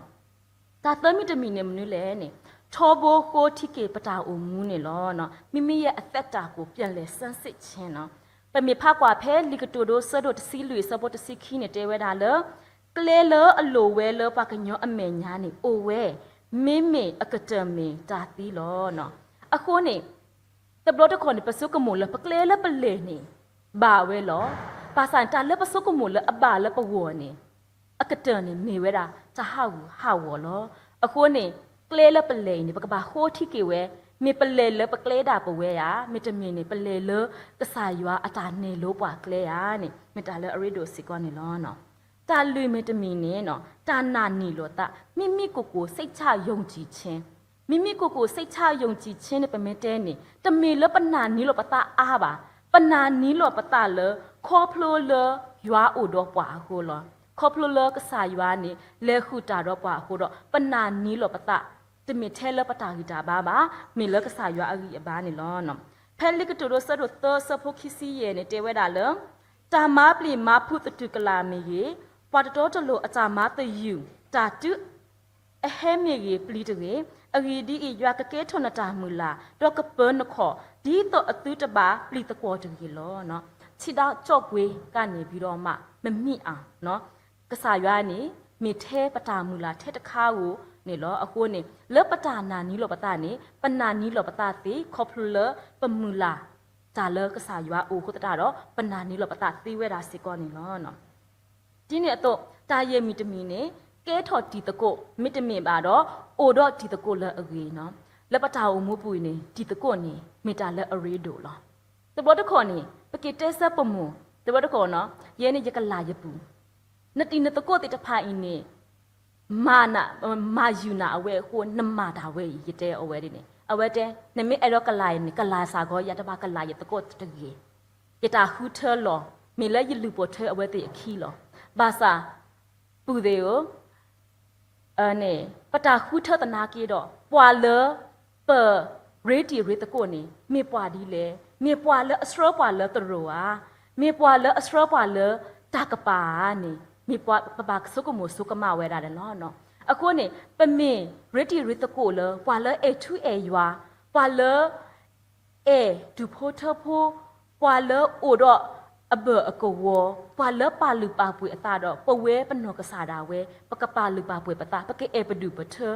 တၢ်သၢမံၤတမံၤန့ၣ်မနုၤလဲၣ်န့ၣ် ထီဘိဃိထံက့ၤပတၢ်အိၣ်မူန့ၣ်လီၤ. မ့မ့ၢ်ယဲအသက်တာကို ပြန်လည်ဆန်းစစ်ခြင်းနီၤ. ပမ့ၢ်ဖးကွၢ်ဖဲလံာ်ကတိၤဒိ ဆၢဒိၣ်တဆံလွံၢ် ဆၢဖိတဆံခံန့ၣ် တဲဝဲဒၣ်လၢ ကျဲလၢအလိၣ်ဝဲလၢပှၤကညီအမဲာ်ညါန့ၣ် အိၣ်ဝဲ, မ့မ့ၢ်အကတၢၢ်မ့ၢ်တၢ်သံလီၤ. အဃိန့ၣ် တဘျီတခီၣ်န့ၣ် ပဆိကမိၣ်လၢပကျဲလၢပလဲၤန့ၣ် ဘၣ်ဝဲလီၤ. ဘၣ်ဆၣ်န့ၣ် တၢ်လၢပဆိကမိၣ်လၢအဘၣ်လၢပဂီၢ်န့ၣ် အကတၢၢ်န့ၣ်မ့ၢ်ဝဲဒၣ် တၢ်ဟးဂူာ်ဟးဂီၤလီၤ. အဃိန့ၣ် ကျဲလၢပလဲၤအံၤန့ၣ် ပကဘၣ်ဃိထံက့ၤဝဲ, မ့ၢ်ပလဲၤလၢပကျဲဒၣ်ပဝဲဧါ, မ့တမ့ၢ်န့ၣ် ပလဲၤလၢကစၢ်ယွၤအတၢ်နဲၣ်လိပှၤကျဲဧါန့ၣ် မ့ၢ်တၢ်လၢအရ့ဒိၣ်စ့ၢ်ကီးန့ၣ်လီၤ. တၢ်လွံၢ်မ့ၢ်တမံၤန့ၣ် တၢ်နာ်န့ၢ်လီၤသး, မ့မ့ၢ်ကိၢ်ကိၢ်စိတ်ချယုံကြည်ခြင်း, မ့မ့ၢ်ကိၢ်ကိၢ်စိတ်ချယုံကြည်ခြင်းန့ၣ် ပမ့ၢ်တဲန့ၣ် တမ့ၢ်လၢပနာ်န့ၢ်လီၤပသးအါဘၣ်. ပနာ်န့ၢ်လီၤပသးလၢ ခီဖျိလၢယွၤအိၣ်ဒီးပှၤအဃိလီၤ. ခီဖျိလၢကစၢ်ယွၤန့ၣ် လဲၤဃုာ်တၢ်ဒီးပှၤအဃိဒီး ပနာ်န့ၢ်လီၤပသး, တမ့ၢ်ထဲလၢပတၢ်ဂံၢ်တၢ်ဘါဘၣ်, မ့ၢ်လၢကစၢ်ယွၤအဂံၢ်အဘါန့ၣ်လီၤ. ဖဲလံာ်ကတိၤဒိ ဆၢဒိၣ်သၢ ဆၢဖိခံဆံယဲၢ်န့ၣ် တဲဝဲဒၣ်လၢ တၢ်မၤပျံၤမၤဖုးသတူၢ်ကလာ်မ့ၢ်ဂ့ၤ, ပှၤတတီတလိၤအတၢ်မၤသယုၢ်, တၢ်တုအဟဲမ့ၢ်ဂ့ၤ ပျံၤတဂ့ၤ. အဂ့ၢ်ဒ်အံၤ, ယွၤကကဲထီၣ်နတၢ်မုၢ်လၢ်, ဒီးကပၢနခီၣ်, ဒ်သိးအသုတဘၣ်ပျံၤသကွီၤတဂ့ၤလီၤ. ထံဒၣ်ကၠီၣ်ပှ့ၤကၢ်န့ၣ် ဘံဒီးမး မမံအၤ ကစၢ်ယွၤန့ၣ် မ့ၢ်ထဲပတၢ်မုၢ်လၢ်ထဲတခါဧိၤန့ၣ်လီၤ. အဃိန့ၣ် လၢပတၢ်နာ်န့ၢ်လီၤပသးန့ၣ် ပနာ်န့ၢ်လီၤပသးသ့ ခီဖျိလၢပမုၢ်လၢ်တၢ်လၢကစၢ်ယွၤအအိၣ်အဃိသတးဒီး ပနာ်န့ၢ်လီၤပသးသ့ဝဲဒၣ်စ့ၢ်ကီးန့ၣ်လီၤ. ဒ်န့ၣ်အသိး တၢ်ယဲၢ်မံၤတမံၤန့ၣ် ကဲထီၣ်တံၤသကိး မ့တမ့ၢ်ဘၣ်ဒီး အိၣ်ဒီးတံၤသကိးလၢအဂ့ၤန့ၣ်, လၢပတၢ်အိၣ်မူပူၤအံၤန့ၣ် တံၤသကိးန့ၣ် မ့ၢ်တၢ်လၢအရ့ဒိၣ်လီၤ. တဘျီတခီၣ်န့ၣ် ပက့ၤတဲဆၢပမိၢ်, တဘျီတခီၣ်န့ၣ် ယဲန့ၣ်ယကလၤယပူၤ, နတံၤနသကိးသ့ၣ်တဖၣ်အံၤန့ၣ် မၤနၤ, မၤယုာ်နၤအဝဲအဃိ နမၤတၢ်ဝဲအံၤ ယတဲအဝဲဒ်န့ၣ်, အဝဲတဲ နမ့ၢ်အဲၣ်ဒိးကလၤယၤန့ၣ် ကလၤစ့ၢ်ကီး ယတဘၣ်ကလၤယသကိးတဂ့ၤ. ယတၢ်ဃုထၢလီၤ မ့ၢ်လၢယလုၢ်ပိာ်ထွဲအဝဲသ့ၣ်အခံလီၤ. ဘၣ်ဆၣ် ပုၢ်သ့ၣ်ဧၢ, န့ၣ် ပတၢ်ဃုထၢသနာ်က့ဒီး ပှၤလၢပရ့တံၤရ့သကိးန့ၣ် မ့ၢ်ပှၤဒ်လဲၣ်, မ့ၢ်ပှၤလၢအဆှၢပှၤလၢသရိာ်ဧါ, မ့ၢ်ပှၤလၢအဆှၢပှၤလၢတၢ်ကပၤဧါန့ၣ် မ့ၢ်ပှၤပဘၣ်ဆိကမိၣ်ဆိကမးဝဲဒၣ်န့ၣ်လီၤ. အဃိန့ၣ် ပမ့ၢ်ရ့တံၤရ့သကိးလၢ ပှၤလၢအဲၣ်ထူအဲၣ်ယွၤ, ပှၤလၢ အဲၣ်ဒူၣ်ဖိထၢဖိ, ပှၤလၢအိၣ်ဒီးအဘၢၣ်အကဝီၤ, ပှၤလၢပာ်လုၢ်ပာ်ပှ့ၤအသးဒီး ပဝဲပနီၢ်ကစၢ်ဒၣ်ဝဲ ပကပာ်လုၢ်ပာ်ပှ့ၤပသး, ပကအဲၣ်ပဒူၣ်ပထၢ,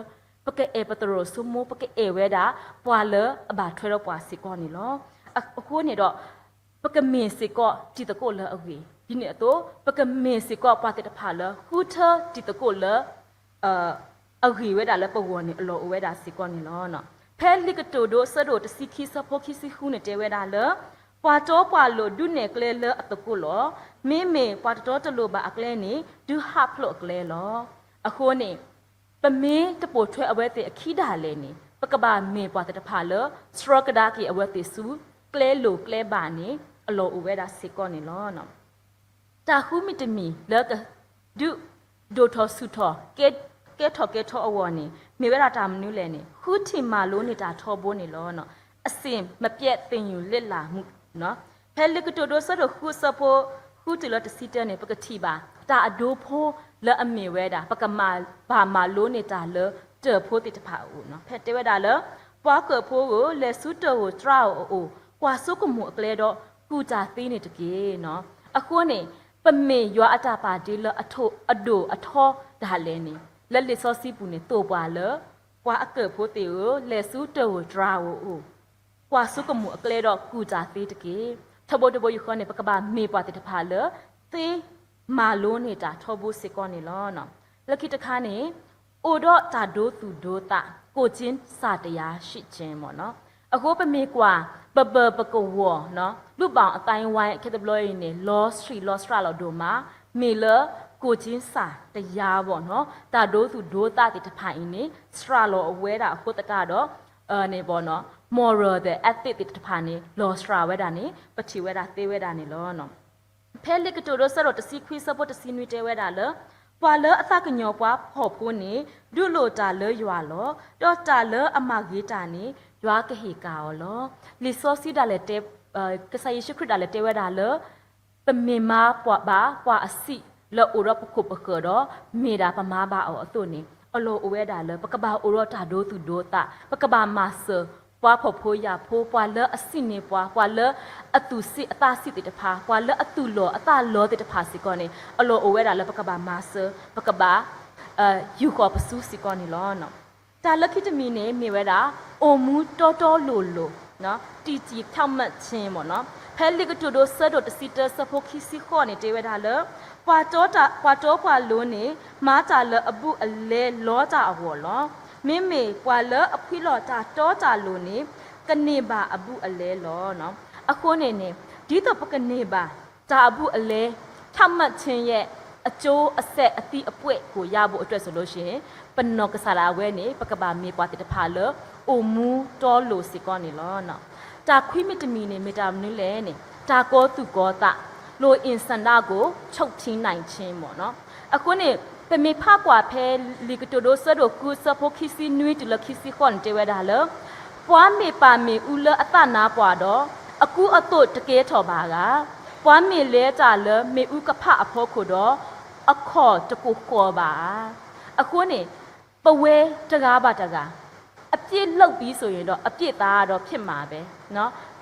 ပကအဲၣ်ပသရိာ်စိမိ, ပကအဲၣ်ဝဲဒၣ် ပှၤလၢအဘၣ်ထွဲဒီးပှၤစ့ၢ်ကီးန့ၣ်လီၤ. အဃိန့ၣ်ဒီး ပကမ့ၢ်စ့ၢ်ကီးတံၤသကိးလၢအဂ့ၤ, ဒ်န့ၣ်အသိး ပကမ့ၢ်စ့ၢ်ကီးပှၤသ့ၣ်တဖၣ်လၢ ဃုထၢတံၤသကိးလၢ အဂ့ၤဝဲဒၣ်လၢပဂီၢ်န့ၣ် အလီၢ်အိၣ်ဝဲဒၣ်စ့ၢ်ကီးန့ၣ်လီၤ. ဖဲလံာ်ကတိၤဒိ ဆၢဒိၣ်တဆံခံ ဆၢဖိခံဆံဃုန့ၣ် တဲဝဲဒၣ်လၢ ပှၤတီပှၤလိၤဒုးနဲၣ်ကျဲလၢအသကိးလီၤ. မ့မ့ၢ်ပှၤတတီတလိၤဘၣ်အကျဲန့ၣ် ဒုးဟးဖျိးအကျဲလီၤ. အဃိန့ၣ် ပမ့ၢ်တပိာ်ထွဲအဝဲသ့ၣ်အခံဒၣ်လဲာ်န့ၣ် ပကဘၣ်မ့ၢ်ပှၤသ့ၣ်တဖၣ်လၢ ဆှၢကဒါက့ၤအဝဲသ့ၣ်ဆူ ကျဲလိၤကျဲဘၣ်န့ၣ် အလီၢ်အိၣ်ဝဲဒၣ်စ့ၢ်ကီးန့ၣ်လီၤ. တၢ်ဃုမံၤတမံၤလၢကဒုးဒိၣ်ထီၣ်ဆူၣ်ထီၣ် ကဲထီၣ်ကဲထီအဂီၢ်န့ၣ် မ့ၢ်ဝဲဒၣ်တၢ်မနုၤလဲၣ်န့ၣ် ဃုထံၣ်မၤလိန့ၢ်တၢ်ထီဘိန့ၣ်လီၤ. အဆင့်မပျဲသညူးလ့လးမူ ဖဲလံာ်ကတိၤဒိ ဆၢဒိၣ်ဃု ဆၢဖိဃုတုၤလၢတဆံတၢန့ၣ် ပကထံၣ်ဘၣ် တၢ်အဒိဖိလၢအမ့ၢ်ဝဲဒၣ် ပကမၤဘၣ်မၤလိန့ၢ်တၢ်လၢတၢၢ်ဖိသ့ၣ်တဖၣ်အအိၣ်န့ၣ် ဖဲတဲဝဲဒၣ်လၢ ပှၤကၢၢ်ဖိဧၢ, လဲၤဆူတၢ်ဧိၤတြၤဧိၤအအိၣ်, ကွၢ်ဆိကမိၣ်အကျဲဒီး ကူၣ်တၢ်သ့န့ၣ်တက့ၢ်. အဃိန့ၣ် ပမ့ၢ်ယွၤအတၢ်ပာ်ဒ့လၢအဒိၣ်အထီဒၣ်လဲာ်န့ၣ် လၢလံာ်စီဆှံပူၤန့ၣ် သိၣ်ပှၤလၢ ပှၤအကၢၢ်ဖိသ့ၣ်ဧၢ, လဲၤဆူတၢ်ဧိၤတြၤဧိၤအအိၣ် ကွၢ်ဆိကမိၣ်အကျဲဒီးကူၣ်တၢ်သ့တက့ၢ်. ထီဘိတဘိယူၢ်ဃီန့ၣ် ပကဘၣ်မ့ၢ်ပှၤသ့ၣ်တဖၣ်လၢ သ့မၤလိန့ၢ်တၢ်ထီဘိစ့ၢ်ကီးန့ၣ်လီၤ. လၢခံတခါန့ၣ် အိၣ်ဒီးတၢ်ဒိသူၣ်ဒိသး ကိုယ်ချင်းစာတရားရှိခြင်း မ့ၢ်နီၤ. အဃိပမ့ၢ်ကွၢ် ပဘၢၣ်ပကဝီၤ လူ့ဘောင်အသိုင်းအဝိုင်း ခဲတဘျီအံၤန့ၣ် လီၤဆှံလီၤစှၤလီၤဒိၣ်မး မ့ၢ်လၢ ကိုယ်ချင်းစာတရား ဘၣ်နီၤ တၢ်ဒိသူၣ်ဒိသးသ့ၣ်တဖၣ်အံၤန့ၣ် စှၤလီၤအဝဲဒၣ်အဃိသတးဒီး န့ၣ်ဘၣ်နီၤ moral သ့ၣ် ethic သ့ၣ်တဖၣ်န့ၣ် လီၤစှၤဝဲဒၣ်န့ၣ် ပထံၣ်ဝဲဒၣ်သ့ဝဲဒၣ်န့ၣ်လီၤ. ဖဲလံာ်ကတိၤဒိ ဆၢဒိၣ်တဆံခွံ ဆၢဖိတဆံနွံ တဲဝဲဒၣ်လၢ ပှၤလၢအသးကညီၤပှၤဖှီၣ်ဖိန့ၣ် ဒုးလိၣ်တၢ်လၢယွၤလီၤ. ဒီးတၢ်လၢအမၤဂ့ၤတၢ်န့ၣ် ယွၤကဟ့ၣ်ကၣ်အီၤလီၤ. လံာ်စီဆှံဒၣ်လဲာ်တဲ ကစၢ်ယ့ၣ်ၡူးခရံာ်ဒၣ်လဲာ်တဲဝဲဒၣ်လၢ ပမ့ၢ်မၤပှၤဘၣ်ပှၤအဆံးလၢအိၣ်ဒီးပခိၣ်ပဃၢၤဒီး မ့ၢ်ဒၣ်ပမၤဘၣ်အီၤအသိးန့ၣ် အလီၢ်အိၣ်ဝဲဒၣ်လၢ ပကဘၣ်အိၣ်ဒီးတၢ်ဒိသူၣ်ဒိသး ပကဘၣ်မၤစၢၤ ပှၤဖှီၣ်ဖိယာ်ဖိ ပှၤလၢအဆံးန့ၢ်ပှၤ ပှၤလၢအသူၣ်ဆံးအသးဆံးသ့ၣ်တဖၣ် ပှၤလၢအသူၣ်လီၤအသးလီၤသ့ၣ်တဖၣ်စ့ၢ်ကီးန့ၣ် အလီၢ်အိၣ်ဝဲဒၣ်လၢပကဘၣ်မၤစၢၤ ပကဘၣ် ယူာ်ဃီၤပစုစ့ၢ်ကီးန့ၣ်လီၤ. တၢ်လၢခံတမံၤန့ၣ် မ့ၢ်ဝဲဒၣ် အိၣ်မူတီတီလိၤလိၤ တံာ်တံာ်ဖြောင့်မတ်ခြင်း မ့ၢ်နီၤ. ဖဲလံာ်ကတိၤဒိ ဆၢဒိၣ်တဆံတၢ ဆၢဖိခံဆံဃိးန့ၣ် တဲဝဲဒၣ်လၢ ပှၤတီပှၤလိၤန့ၣ် မၤတၢ်လၢအဘူးအလဲလီတၢ်အဂီၢ်လီၤ. မ့မ့ၢ်ပှၤလၢအဖှံလီၤတၢ်တီတၢ်လိၤန့ၣ် ကန့ၢ်ဘၣ်အဘူးအလဲလီၤ. အဃိန့ၣ်န့ၣ် ဒ်သိးပကန့ၢ်ဘၣ် တၢ်အဘူးအလဲ ဖြောင့်မတ်ခြင်းရဲ့ အကျိုးအဆက်အသီးအပွင့်ကိုရဖို့အတွက်ဆိုလို့ရှိရင် ပနီၢ်ကစၢ်ဒၣ်ဝဲန့ၣ် ပကဘၣ်မ့ၢ်ပှၤသ့ၣ်တဖၣ်လၢအိၣ်မူတီလိၤစ့ၢ်ကီးန့ၣ်လီၤ. တၢ်ခွံမံၤတမံၤန့ၣ် မ့ၢ်တၢ်မနုၤလဲၣ်န့ၣ် တၢ်ကီၤသူၣ်ကီၤသး လိၣ်အ့ၣ်စၣ်ဒၣ်ကိၣ် ချုပ်ထိန်းနိုင်ခြင်း မ့ၢ်နီၤ. အဃိန့ၣ် ပမ့ၢ်ဖးကွၢ်ဖဲလံာ်ကတိၤဒိ ဆၢဒိၣ်ဃု ဆၢဖိခံဆံနွံတုၤလၢခံဆံဃိးန့ၣ်တဲဝဲဒၣ်လၢ ပှၤမ့ၢ်ပာ်မ့ၣ်အူလၢအသးနါပှၢ်ဒီး အကူအသိးတကဲထီၣ်ဘၣ်ဧါ. ပှၤမ့ၢ်လဲၤတၢ်လၢမ့ၣ်အူကဖးအဖီခိၣ်ဒီး အခီၣ်တကိၢ်ဃီၣ်ဘၣ်ဧါ. အဃိန့ၣ် ပဝဲတဂၤဘၣ်တဂၤ အပြစ်လုပ်ပြီဆိုရင်တော့ အပြစ်သားတော့ဖြစ်မှာပဲ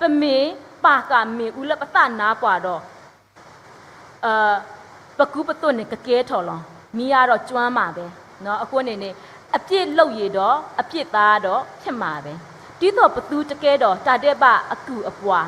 ပမ့ၢ်ပာ်ဃာ်မ့ၣ်အူလၢပသးနါပှၢ်ဒီး ပကူပသိးန့ၣ်ကကဲထီၣ်လီၤ. မီးအါဒီးကျွမ်းမးပဲ. အဃိန့ၣ်န့ၣ် အပြစ်လုပ်ရင်တော့ အပြစ်သားတော့ဖြစ်မှာပဲ. ဒ်သိးပသုတကဲထီၣ်တၢ်ဒဲးဘးအကူၣ်အပှၤ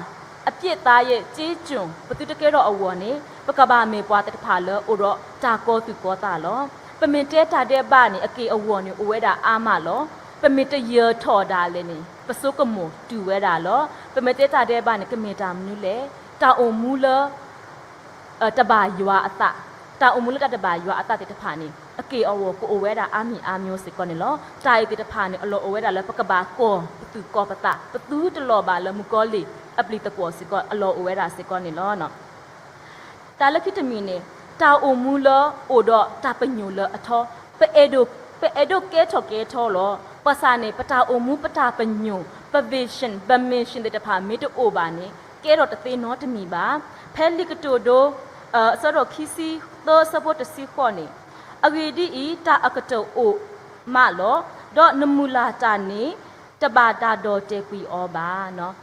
အပြစ်သားရဲ့ကြေးကျွန် ပသုတကဲထီၣ်အဂီၢ်န့ၣ် ပကဘၣ်မ့ၢ်ပှၤသ့ၣ်တဖၣ်လၢအိၣ်ဒီးတၢ်ကီၤသူၣ်ကီၤသးလီၤ. ပမ့ၢ်တဲတၢ်ဒဲးဘးန့ၣ် အက့ၢ်အဂီၤန့ၣ်အိၣ်ဝဲဒၣ်အါမးလီၤ. ပမ့ၢ်တယၢၤထီၣ်ဒၣ်လဲာ်န့ၣ် ပဆိကမိၣ်တုၤဝဲဒၣ်လီၤ. ပမ့ၢ်တဲတၢ်ဒဲးဘးန့ၣ် ကမ့ၢ်တၢ်မနုၤလဲၣ်. တၢ်အိၣ်မူလၢ တဘၣ်ယွၤအသး, တၢ်အိၣ်မူလၢတၢ်တဘၣ်ယွၤအသးသ့ၣ်တဖၣ်န့ၣ် အက့ၢ်အဂီၤကအိၣ်ဝဲဒၣ်အါမံၤအါမံၤစ့ၢ်ကီးန့ၣ်လီၤ. တၢ်အံၤသ့ၣ်တဖၣ်န့ၣ် အလီၢ်အိၣ်ဝဲဒၣ်လၢပကဘၣ်ကီၤပသူၣ်ကီၤပသး, ပသုတလီၤဘၣ်လၢမုၣ်ကီၤလံၢ်အပျံၤသကွီၤစ့ၢ်ကီး အလီၢ်အိၣ်ဝဲဒၣ်စ့ၢ်ကီးန့ၣ်လီၤ. တၢ်လၢခံတမံၤန့ၣ် တၢ်အိၣ်မူလၢအိၣ်ဒီးတၢ်ပညိၣ်လၢအထီ, ပအဲၣ်ဒိးကဲထီၣ်ကဲထီလီၤ. ဘၣ်ဆၣ်န့ၣ် ပတၢ်အိၣ်မူ ပတၢ်ပညိၣ် ပ vision ပ mission သ့ၣ်တဖၣ်မ့ၢ်တအိၣ်ဘၣ်န့ၣ် ကဲထီၣ်တသ့နီတမံၤဘၣ်. ဖဲလံာ်ကတိၤဒိ အဆၢဒိၣ်ခံဆံသၢ အဆၢဖိတဆံဃိးန့ၣ်, အဂ့ၢ်ဒ်အံၤ, တၢ်အကတၢၢ်အိၣ်မးလီၤ. ဒီးနမုၢ်လၢ်တၢ်န့ၣ် တဘၣ်တၢ်ဒီၣ်တဲာ်ကွံာ်အီၤဘၣ်.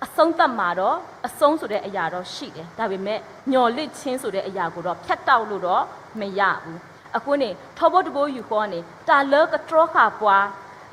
အဆုံးသတ်မှာတော့ အဆုံးဆိုတဲ့အရာတော့ရှိတယ်, ဒါပေမဲ့ မျှော်လင့်ခြင်းဆိုတဲ့အရာကိုတော့ ဖြတ်တောက်လို့တော့မရဘူး. အဃိန့ၣ် ထီဘိတဘိယူၢ်ဃီန့ၣ် တၢ်လၢကတြီဃာ်ပှၤ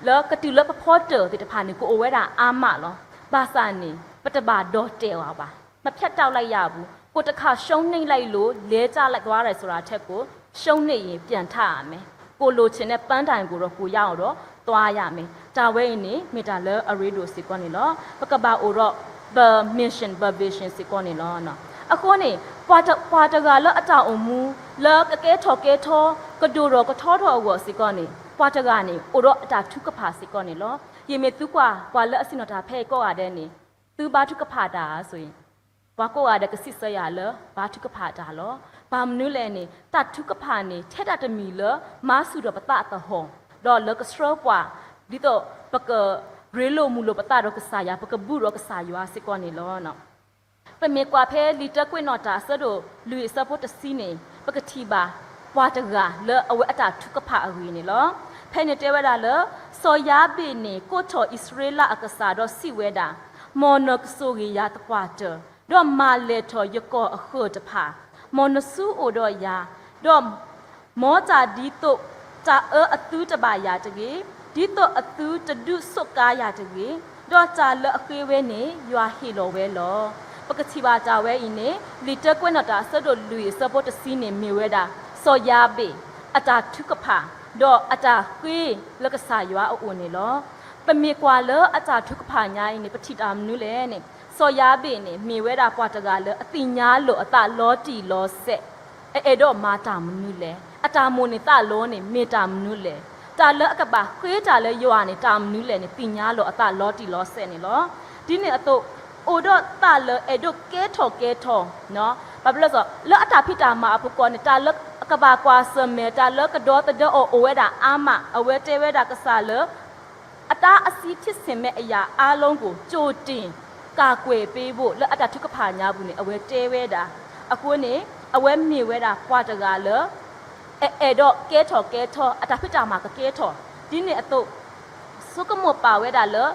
လၢကတုၤလၢပဖီတၢၢ်သ့ၣ်တဖၣ်န့ၣ် ကအိၣ်ဝဲဒၣ်အါမးလီၤ. ဘၣ်ဆၣ်န့ၣ် ပတဘၣ်ဒီၣ်တဲာ်အီၤဘၣ်. မဖြတ်တောက်လိုက်ရဘူး. ကိုယ်တစ်ခါရှုံးနိမ့်လိုက်လို့ လဲကျလိုက်သွားတယ်ဆိုတာထက်ကို ရှုံးနိမ့်ရင်ပြန်ထရမယ်. ကိုယ်လိုချင်တဲ့ပန်းတိုင်ကိုတော့ ကိုယ်ရောက်အောင်တော့ သွားရမယ်. တၢ်ဝဲအံၤန့ၣ် မ့ၢ်တၢ်လၢအရ့ဒိၣ်စ့ၢ်ကီးန့ၣ်လီၤ. ပကဘၣ်အိၣ်ဒီး ပ mission ပ vision စ့ၢ်ကီးန့ၣ်လီၤ. အဃိန့ၣ် ပှၤတ ပှၤတဂၤလၢအတၢ်အိၣ်မူ လၢကကဲထီၣ်ကဲထီ ကဒိၣ်ထီၣ်ကထီထီၣ်အဂီၢ်စ့ၢ်ကီးန့ၣ် ပှၤတဂၤန့ၣ် အိၣ်ဒီးအတၢ်ထုကဖၣ်စ့ၢ်ကီးန့ၣ်လီၤ. ယမ့ၢ်သုကွၢ် ပှၤလၢအဆ့ၣ်နီၤတၢ်ဖဲအံၤကိးဂၤဒဲးန့ၣ် သုဘါထုကဖၣ်တၢ်ဧါ ဆိုရင် ပှၤကိးဂၤဒဲးကစံးဆၢယၤလၢ ဘါထုကဖၣ်တၢ်လီၤ. ဘၣ်မနုၤလဲၣ်န့ၣ် တၢ်ထုကဖၣ်န့ၣ် ထဲတၢ်တမံၤလၢ မၤဆူၣ်ထီၣ်ပသးအသဟီၣ်, ဒီးလၢကဆှၢပှၤ ဒ်သိးပကရ့လိာ်မုာ်လိာ်ပသးဒီးကစၢ်ယွၤ, ပကဘူၣ်ဒီးကစၢ်ယွၤစ့ၢ်ကီးန့ၣ်လီၤ. ပမ့ၢ်ကွၢ်ဖဲလံာ်တၢကွဲးနီၣ်တၢ်အဆၢဒိၣ်လွံၢ်အဆၢဖိတဆံန့ၣ် ပကထံၣ်ဘၣ် ပှၤတဂၤလၢအဝဲအတၢ်ထုကဖၣ်အဂ့ၢ်န့ၣ်လီၤ. ဖဲန့ၣ်တဲဝဲဒၣ်လၢ စီၤယၤဘ့းန့ၣ် ကိးထီၣ်အံၣ်စရ့လးအကစၢ်ဒီးစံးဝဲဒၣ်, မ်နကဆိၣ်ဂ့ၤယၤသပှၢ်တၢၢ်, ဒီးမၤလဲၢ်ထီၣ်ယကီၢ်အဃၢၤတဖၣ်, မ်နဆူအအိၣ်ဒီးယၤ, ဒီး မ်တၢ်ဒ်သိးတၢ်အၢအသုတဘၣ်ယၤတဂ့ၤ, ဒ်သိးအသုတဒုးဆိးကါယၤတဂ့ၤ, ဒီးတၢ်လၢအဃ့ဝဲန့ၣ် ယွၤဟ့ၣ်လီၤဝဲလီၤ. ပကထံၣ်ဘၣ်တၢ်ဝဲအံၤန့ၣ် လံာ်တၢကွဲးနီၣ်တၢ်အဆၢဒိၣ်လွံၢ်အဆၢဖိတဆံန့ၣ် မ့ၢ်ဝဲဒၣ် စီၤယၤဘ့း အတၢ်ထုကဖၣ် ဒီးအတၢ်ဃ့လၢကစၢ်ယွၤအအိၣ်န့ၣ်လီၤ. ပမ့ၢ်ကွၢ်လၢအတၢ်ထုကဖၣ်ညါအံၤန့ၣ် ပထံၣ်တၢ်မနုၤလဲၣ်န့ၣ် စီၤယၤဘ့းန့ၣ် မ့ၢ်ဝဲဒၣ်ပှၤတဂၤလၢအသ့ၣ်ညါလိာ်အသးလီၤတံၢ်လီၤဆဲး, အအဲၣ်ဒိးမၤတၢ်မနုၤလဲၣ်, အတၢ်မိၣ်န့ၢ်သးလီန့ၣ် မ့ၢ်တၢ်မနုၤလဲၣ်, တၢ်လၢအကဘၣ်ဃ့တၢ်လၢယွၤန့ၣ် တၢ်မနုၤလဲၣ်န့ၣ် သ့ၣ်ညါလိာ်အသးလီၤတံၢ်လီၤဆဲးန့ၣ်လီၤ. ဒ်န့ၣ်အသိး အိၣ်ဒီးသးလၢအဲၣ်ဒိးကဲထီၣ်ကဲထီ, ဘၣ်ဘျီစ့ၢ် လၢအတၢ်ဖံးတၢ်မၤအပူၤကွံာ်န့ၣ် တၢ်လၢအကဘၣ်ကွၢ်ဆၢၣ်မဲာ် တၢ်လၢကဒီသဒၢအီၤအိၣ်ဝဲဒၣ်အါမး, အဝဲတဲဝဲဒၣ်ကစၢ်လၢ အတၢ်အစံးထံၣ်ဆံးမဲအရာအားလုံးကို ကြိုတင်ကာကွယ်ပေးဖို့ လၢအတၢ်ထုကဖၣ်ညါပူၤန့ၣ် အဝဲတဲဝဲဒၣ်. အဃိန့ၣ် အဝဲမ့ၢ်ဝဲဒၣ်ပှၤတဂၤလၢ အအဲၣ်ဒိးကဲထီၣ်ကဲထီ, အတၢ်ဖံးတၢ်မၤကကဲထီၣ်, ဒ်န့ၣ်အသိး ဆိကမိၣ်ပာ်ဝဲဒၣ်လၢ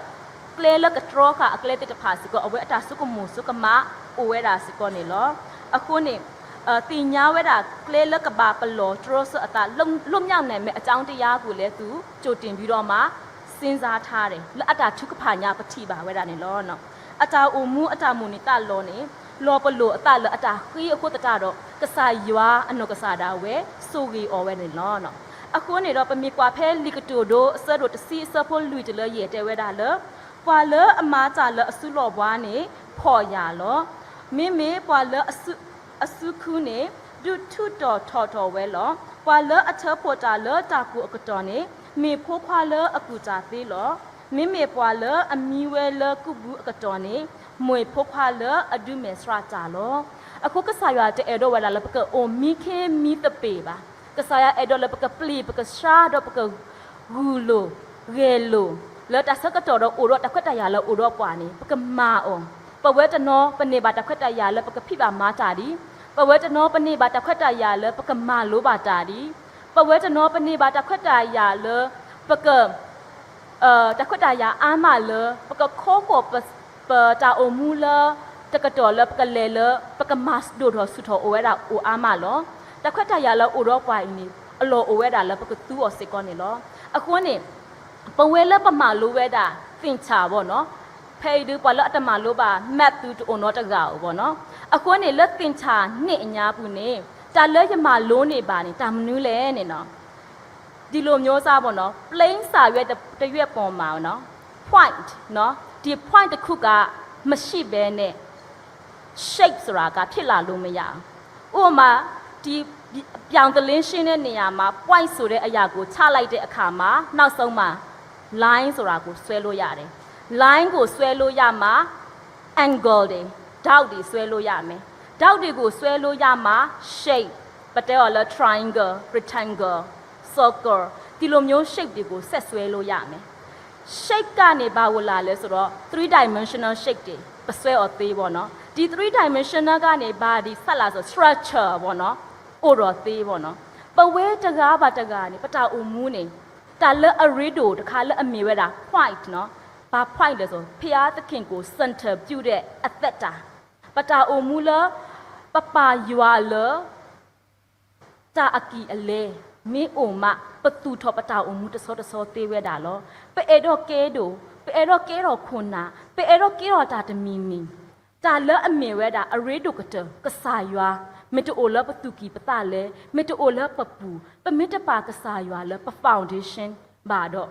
ကျဲလၢကတြီဃာ်အကျဲသ့ၣ်တဖၣ်စ့ၢ်ကီး အဝဲအတၢ်ဆိကမိၣ်ဆိကမးအိၣ်ဝဲဒၣ်စ့ၢ်ကီးန့ၣ်လီၤ. အဃိန့ၣ် သ့ၣ်ညါဝဲဒၣ်ကျဲလၢကဘၣ်ပလီၢ်တြီဆၢအသး လွတ်မြောက်နိုင်မယ့်အကြောင်းတရားကိုလည်း သူကြိုတင်ပြီးတော့မှ စဉ်းစားထားတယ် လၢအတၢ်ထုကဖၣ်ညါပထံၣ်ဘၣ်ဝဲဒၣ်န့ၣ်လီၤ. အတၢ်အိၣ်မူအတၢ်မိၣ်န့ၢ်သးလီန့ၣ် လီၤပလိာ်အသးလၢအတၢ်ဃ့အဃိသတးဒီး ကစၢ်ယွၤအနီၢ်ကစၢ်ဒၣ်ဝဲ ဆိၣ်ဂ့ၤအီၤဝဲန့ၣ်လီၤ. အဃိန့ၣ်ဒီး ပမ့ၢ်ကွၢ်ဖဲလံာ်ကတိၤဒိ အဆၢဒိၣ်တဆံ အဆၢဖိလွံၢ်တုၤလၢယဲၢ်တဲဝဲဒၣ်လၢ ပှၤလၢအမၤတၢ်လၢအစုလီၢ်ဘှါန့ၣ် ဖှီၣ်ယာ်လီၤ. မ့မ့ၢ်ပှၤလၢအစု အစုခုန့ၣ် ဒုးထူးတီၤထီၣ်ထီၣ်ဝဲလီၤ. ပှၤလၢအထၢဖှိၣ်တၢ်လၢတၢ်ကူၣ်အကတီၢ်န့ၣ် မ့ၢ်ဖိခွါလၢအကူၣ်တၢ်သ့လီၤ. မ့မ့ၢ်ပှၤလၢအမံဝဲလၢကူၣ်ဘုအကတီၢ်န့ၣ် မ့ၢ်ဖိခွါလၢအဒုးမဲာ်ဆှးတၢ်လီၤ. အဃိကစၢ်ယွၤတအဲၣ်ဒိးဝဲဒၣ်လၢပကအိၣ်မံခ့မံသပ့ၤဘၣ်. ကစၢ်ယွၤအဲၣ်ဒိးလၢပကပျံၤပကဆှါဒီးပက ဂုာ်လိာ်, ဂဲၤလိာ်, လၢတၢ်ဆၢကတီၢ်ဒီးအိၣ်ဒီးတၢ်ခွဲးတၢ်ယာ်လၢအိၣ်ဒီးပှၤန့ၣ် ပကမၤအီၤ. ပဝဲတနီၤပန့ၢ်ဘၣ်တၢ်ခွဲးတၢ်ယာ်လၢပကဖံးဘၣ်မၤတၢ်ဒံး, ပဝဲတနီၤပန့ၢ်ဘၣ်တၢ်ခွဲးတၢ်ယာ်လၢပကမၤလိဘၣ်တၢ်ဒံး, ပဝဲတနီၤပန့ၢ်ဘၣ်တၢ်ခွဲးတၢ်ယာ်လၢပက တၢ်ခွဲးတၢ်ယာ်အါမးလၢ ပကခီဃီၣ် ပတၢ်အိၣ်မူလၢ တကတီၢ်လၢပကလဲၤလၢ ပကမၤဒိၣ်ထီၣ်ဆူၣ်ထီၣ်အိၣ်ဝဲဒၣ်အိၣ်အါမးလီၤ. တၢ်ခွဲးတၢ်ယာ်လၢအိၣ်ဒီးပှၤအံၤန့ၣ် အလီၢ်အိၣ်ဝဲဒၣ်လၢပကသူအီၤစ့ၢ်ကီးန့ၣ်လီၤ. အဃိန့ၣ် ပဝဲလၢပမၤလိဝဲဒၣ် သင်္ချာ ဘၣ်နီၤ, ဖဲအံၤဒုးပှၤလၢအတမၤလိဘၣ် math သုတအိၣ်နီတဂၤဧိၤဘၣ်နီၤ. အဃိန့ၣ်လၢ သင်္ချာ နှစ်အညါပူၤန့ၣ် တၢ်လၢယမၤလိန့ၢ်ဘၣ်န့ၣ် တၢ်မနုၤလဲၣ်န့ၣ်နီၤ ဒီလိုမျိုးစဘၣ်နီၤ plain စာရွက်တစ်ရွက်ပေါ်မှာနော် point နော် ဒီ point တစ်ခုက မရှိဘဲနဲ့ shape ဆိုတာက ဖြစ်လာလို့မရဘူး။ ဥပမာ ဒီပြောင်သလင်းရှင်းတဲ့နေရာမှာ point ဆိုတဲ့အရာကိုချလိုက်တဲ့အခါမှာနောက်ဆုံးမှာ line ဆိုတာကိုဆွဲလို့ရတယ်။ line ကိုဆွဲလို့ရမှာ angle တွေ doubt တွေဆွဲလို့ရမယ်။ doubt တွေကိုဆွဲလို့ရမှာ shape ပတဲအီၤလၢ triangle rectangle circle ဒီလိုမျိုး shape တွေကိုဆက်ဆွဲလို့ရမယ်။ shape ကနေဘာကိုလာလဲဆိုတော့ three dimensional shape တွေပဆွဲအီၤသေးပေါ့နော်။ ဒီ three dimensional ကနေဘာဒီဆက်လာဆို structure ပေါ့နော် အိၣ်ဒီးသေးပေါ့နော်။ ပဝဲတဂၤဘၣ်တဂၤန့ၣ် ပတၢ်အိၣ်မူန့ၣ် တၢ်လၢအရ့ဒိၣ်တခါလၢအမ့ၢ်ဝဲဒၣ် point နော် ဘာ point လဲဆို ဘုရားသခင်ကိုစံတပြုတဲ့အသက်တာ ပတၢ်အိၣ်မူလၢ ပပာ်ယွၤလၢ တၢ်အကံၢ်အလဲ မ့ၢ်အိၣ်မး ပသူၣ်ထီၣ်ပတၢ်အိၣ်မူတဆီတဆီသ့ဝဲဒၣ်လီၤ. ပအဲၣ်ဒိးကဲဒိၣ်, ပအဲၣ်ဒိးကဲထီၣ်ခိၣ်နၢ်, ပအဲၣ်ဒိးကဲထီၣ်တၢ်တမံၤမံၤ, တၢ်လၢအမ့ၢ်ဝဲဒၣ်အရ့ဒိၣ်ကတၢၢ် ကစၢ်ယွၤ မ့ၢ်တအိၣ်လၢပသူၣ်ကံၢ်ပသးလဲ, မ့ၢ်တအိၣ်လၢပပူၤ, ပမ့ၢ်တပာ်ကစၢ်ယွၤလၢပ foundation ဘၣ်ဒီး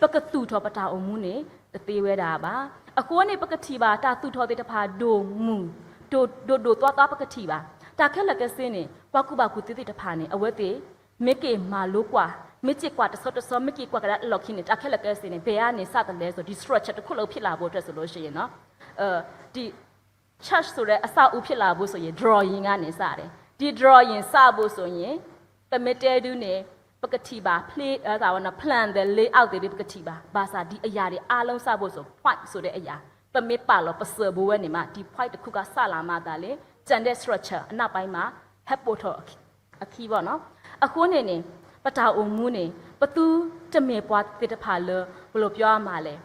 ပကသူၣ်ထီၣ်ပတၢ်အိၣ်မူန့ၣ် တသ့ဝဲဒၣ်ဘၣ်. အဃိန့ၣ် ပကထံၣ်ဘၣ်တၢ်သူၣ်ထီၣ်သ့ၣ်တဖၣ်ဒိၣ်မုၢ် ဒိၣ်ဒိၣ်ဒိၣ်သွါသွါပကထံၣ်ဘၣ်. တၢ်ခဲလၢာ်ခဲဆ့န့ၣ် ပှၤကူၣ်ဘၣ်ကူၣ်သ့သ့ၣ်တဖၣ်န့ၣ် အဝဲသ့ၣ် မ့ၢ်က့ၤမၤလိကွၢ်, မ့ၢ်က့ၤကွၢ်တဆီတဆီ, မ့ၢ်က့ၤကွၢ်ကဒါအလီၢ်ခံန့ၣ် တၢ်ခဲလၢာ်ခဲဆ့န့ၣ် ဘယ်ကနေစသလဲဆို ဒီ structure တစ်ခုလုံးဖြစ်လာဖို့အတွက်ဆိုလို့ရှိရင်နော် ဒီ church ဆိုတဲ့အဆောက်အဦးဖြစ်လာဖို့ဆိုရင် drawing ကနေစတယ်။ ဒီ drawing စဖို့ဆိုရင် ပမ့ၢ်တဲဒုးန့ၣ် ပကထံၣ်ဘၣ် plan အသးဝဲနော် plan သ့ layout သ့ၣ်ဒုးပကထံၣ်ဘၣ်. ဘၣ်ဆၣ်ဒီအရာတွေအားလုံးစဖို့ဆို point ဆိုတဲ့အရာ ပမ့ၢ်ပာ်လီၤပစၢၤဘိဝဲန့ၣ်မး ဒီ point တစ်ခုကစလာမှသာလျှင် ကျန်တဲ့ structure အနောက်ပိုင်းမှာ ဟဲပိာ်ထီၣ်အခံပေါ့နော်. အဃိန့ၣ်န့ၣ် ပတၢ်အိၣ်မူန့ၣ် ပသုတမ့ၢ်ပှၤသ့ၣ်တဖၣ်လၢ ဘယ်လိုပြောရမှာလဲ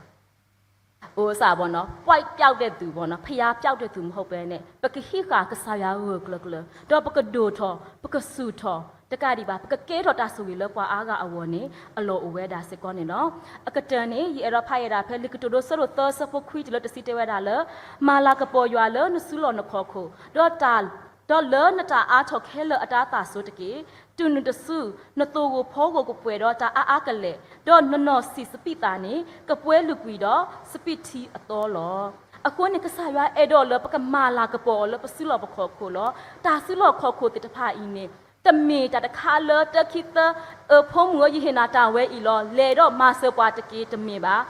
အိၣ်စ့ၢ်ပေါ့နော် point ပျောက်တဲ့သူပေါ့နော် ဘုရားပျောက်တဲ့သူမဟုတ်ဘဲန့ၣ် ပကဟံးဃာ်ကစၢ်ယွၤဂၢၢ်ကျၢၤကျၢၤ ဒီးပကဒိၣ်ထီၣ် ပကဆူၣ်ထီၣ် တကးဒံးဘၣ် ပကကဲထီၣ်တၢ်ဆိၣ်ဂ့ၤလၢပှၤအါဂၤအဂီၢ်န့ၣ် အလီၢ်အိၣ်ဝဲဒၣ်စ့ၢ်ကီးန့ၣ်လီၤ. အကတၢၢ်န့ၣ် ယအဲၣ်ဒိးဖးယဲဒၣ်ဖဲလံာ်ကတိၤဒိ ဆၢဒိၣ်သၢ ဆၢဖိခွံတုၤလၢတဆံတဲဝဲဒၣ်လၢ မၤလၤကပီၤယွၤလၢနစုလီၢ်နခီၣ်ခိၣ် ဒီးတၢ် ဒီးလၢနတၢ်အါထီၣ်ခဲလၢာ်အတၤသၣ်စိၤတက့ၢ်. တုၤနုၤတစု နသိၣ်ဂီၤဖီဂီၤကပှဲၤဒီးတၢ်အါအါကလဲာ်, ဒီးနနီၢ်ဆံးစပံးသၣ်န့ၣ် ကပှဲၤလုာ်ကွံာ်ဒီးစပံးထံအသီလီၤ. အဃိန့ၣ် ကစၢ်ယွၤအဲၣ်ဒိးလၢပကမၤလၤကပီၤအီၤလၢပစုလီၢ်ပခီၣ်ခိၣ်လီၤ. တၢ်စုလီၢ်ခီၣ်ခိၣ်သ့ၣ်တဖၣ်အံၤန့ၣ် တမ့ၢ်တၢ်တခါလၢတၢ်ခံသၢ အၢ ဖိမုၣ်ဧၢ ယဟ့ၣ်နၤတၢ်ဝဲအံၤလီၤ လဲၤဒီးမၤစၢၤပှၤတက့ၢ် တမ့ၢ်ဘၣ်.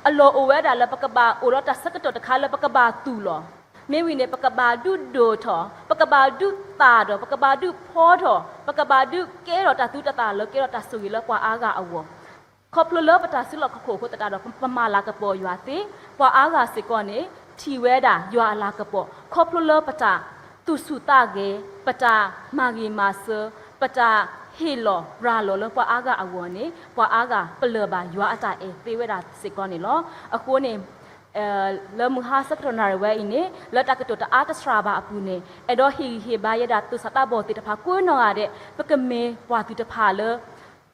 အလီၢ်အိၣ်ဝဲဒၣ်လၢပကဘၣ်အိၣ်ဒီးတၢ်ဆၢကတီၢ်တခါလၢပကဘၣ်သူၣ်လီၤ. မ့ၢ်ဝံၤန့ၣ် ပကဘၣ်ဒုးဒိၣ်ထီၣ်, ပကဘၣ်ဒုးသၣ်ဒီး, ပကဘၣ်ဒုးဖီထီၣ်, ပကဘၣ်ဒုးကဲထီၣ်တၢ်သူတၢ်သၣ်လၢကဲထီၣ်တၢ်ဆိၣ်ဂ့ၤလၢပှၤအါဂၤအဂီၢ် ခီဖျိလၢပတၢ်စုလီၢ်ခီၣ်ခိၣ်အဃိသတးဒီး ပမၤလၤကပီၤယွၤသ့, ပှၤအါဂၤစ့ၢ်ကီးန့ၣ် ထံၣ်ဝဲဒၣ်ယွၤအလၤကပီၤ ခီဖျိလၢပတၢ်သူၣ်ဆူၣ်သးဂဲၤ, ပတၢ်မၤဂ့ၤမၤစၢၤ, ပတၢ်ဟ့ၣ်လီၤရၤလီၤလၢပှၤအါဂၤအဂီၢ်န့ၣ် ပှၤအါဂၤပလၢၢ်ဘၣ်ယွၤအတၢ်အဲၣ်သ့ဝဲဒၣ်စ့ၢ်ကီးန့ၣ်လီၤ. အဃိန့ၣ် လၢမုၢ်ဟါဆၢကတီၢ်နၣ်ရံၣ်ဝဲအံၤန့ၣ် လၢတၢ်ကတိၤတအါတစှၤဘၣ်အပူၤန့ၣ် အဲၣ်ဒိးဟ့ၣ်ဂံၢ်ဟ့ၣ်ဘါယဲဒၣ်သူၣ်စၢ်သးဘီၣ်သ့ၣ်တဖၣ်ကိးနီၢ်ဂၤဒဲး ပကမ့ၢ်ပှၤသ့ၣ်တဖၣ်လၢ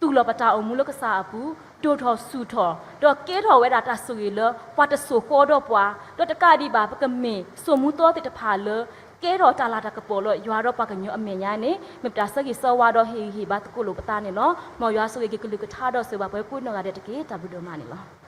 သူၣ်လီၤပတၢ်အိၣ်မူလၢကစၢ်အပူၤ, ဒိၣ်ထီၣ်ဆူၣ်ထီၣ်, ဒီးကဲထီၣ်ဝဲဒၣ်တၢ်ဆိၣ်ဂ့ၤလၢပှၤတစိၢ်ဃီဒီးပှၤ, ဒီးတကးဒံးဘၣ် ပကမ့ၢ်စိာ်မူသီသ့ၣ်တဖၣ်လၢ ကဲထီၣ်တၢ်လၤတၢ်ကပီၤလၢယွၤဒီးပှၤကညီအမဲာ်ညါန့ၣ် မ့ၢ်ပတၢ်ဆၢဂ့ၤဆၢဝါဒီးဟ့ၣ်ဂံၢ်ဟ့ၣ်ဘါသကိးလိာ်ပသးန့ၣ်လီၤ. မ်ယွၤဆိၣ်ဂ့ၤက့ၤကလုၢ်ကထါဒီးစၢၤဘၣ်ပှၤကိးနီၢ်ဂၤဒဲးတက့ၢ်. တၢ်ဘျုးဒိၣ်မးန့ၣ်လီၤ.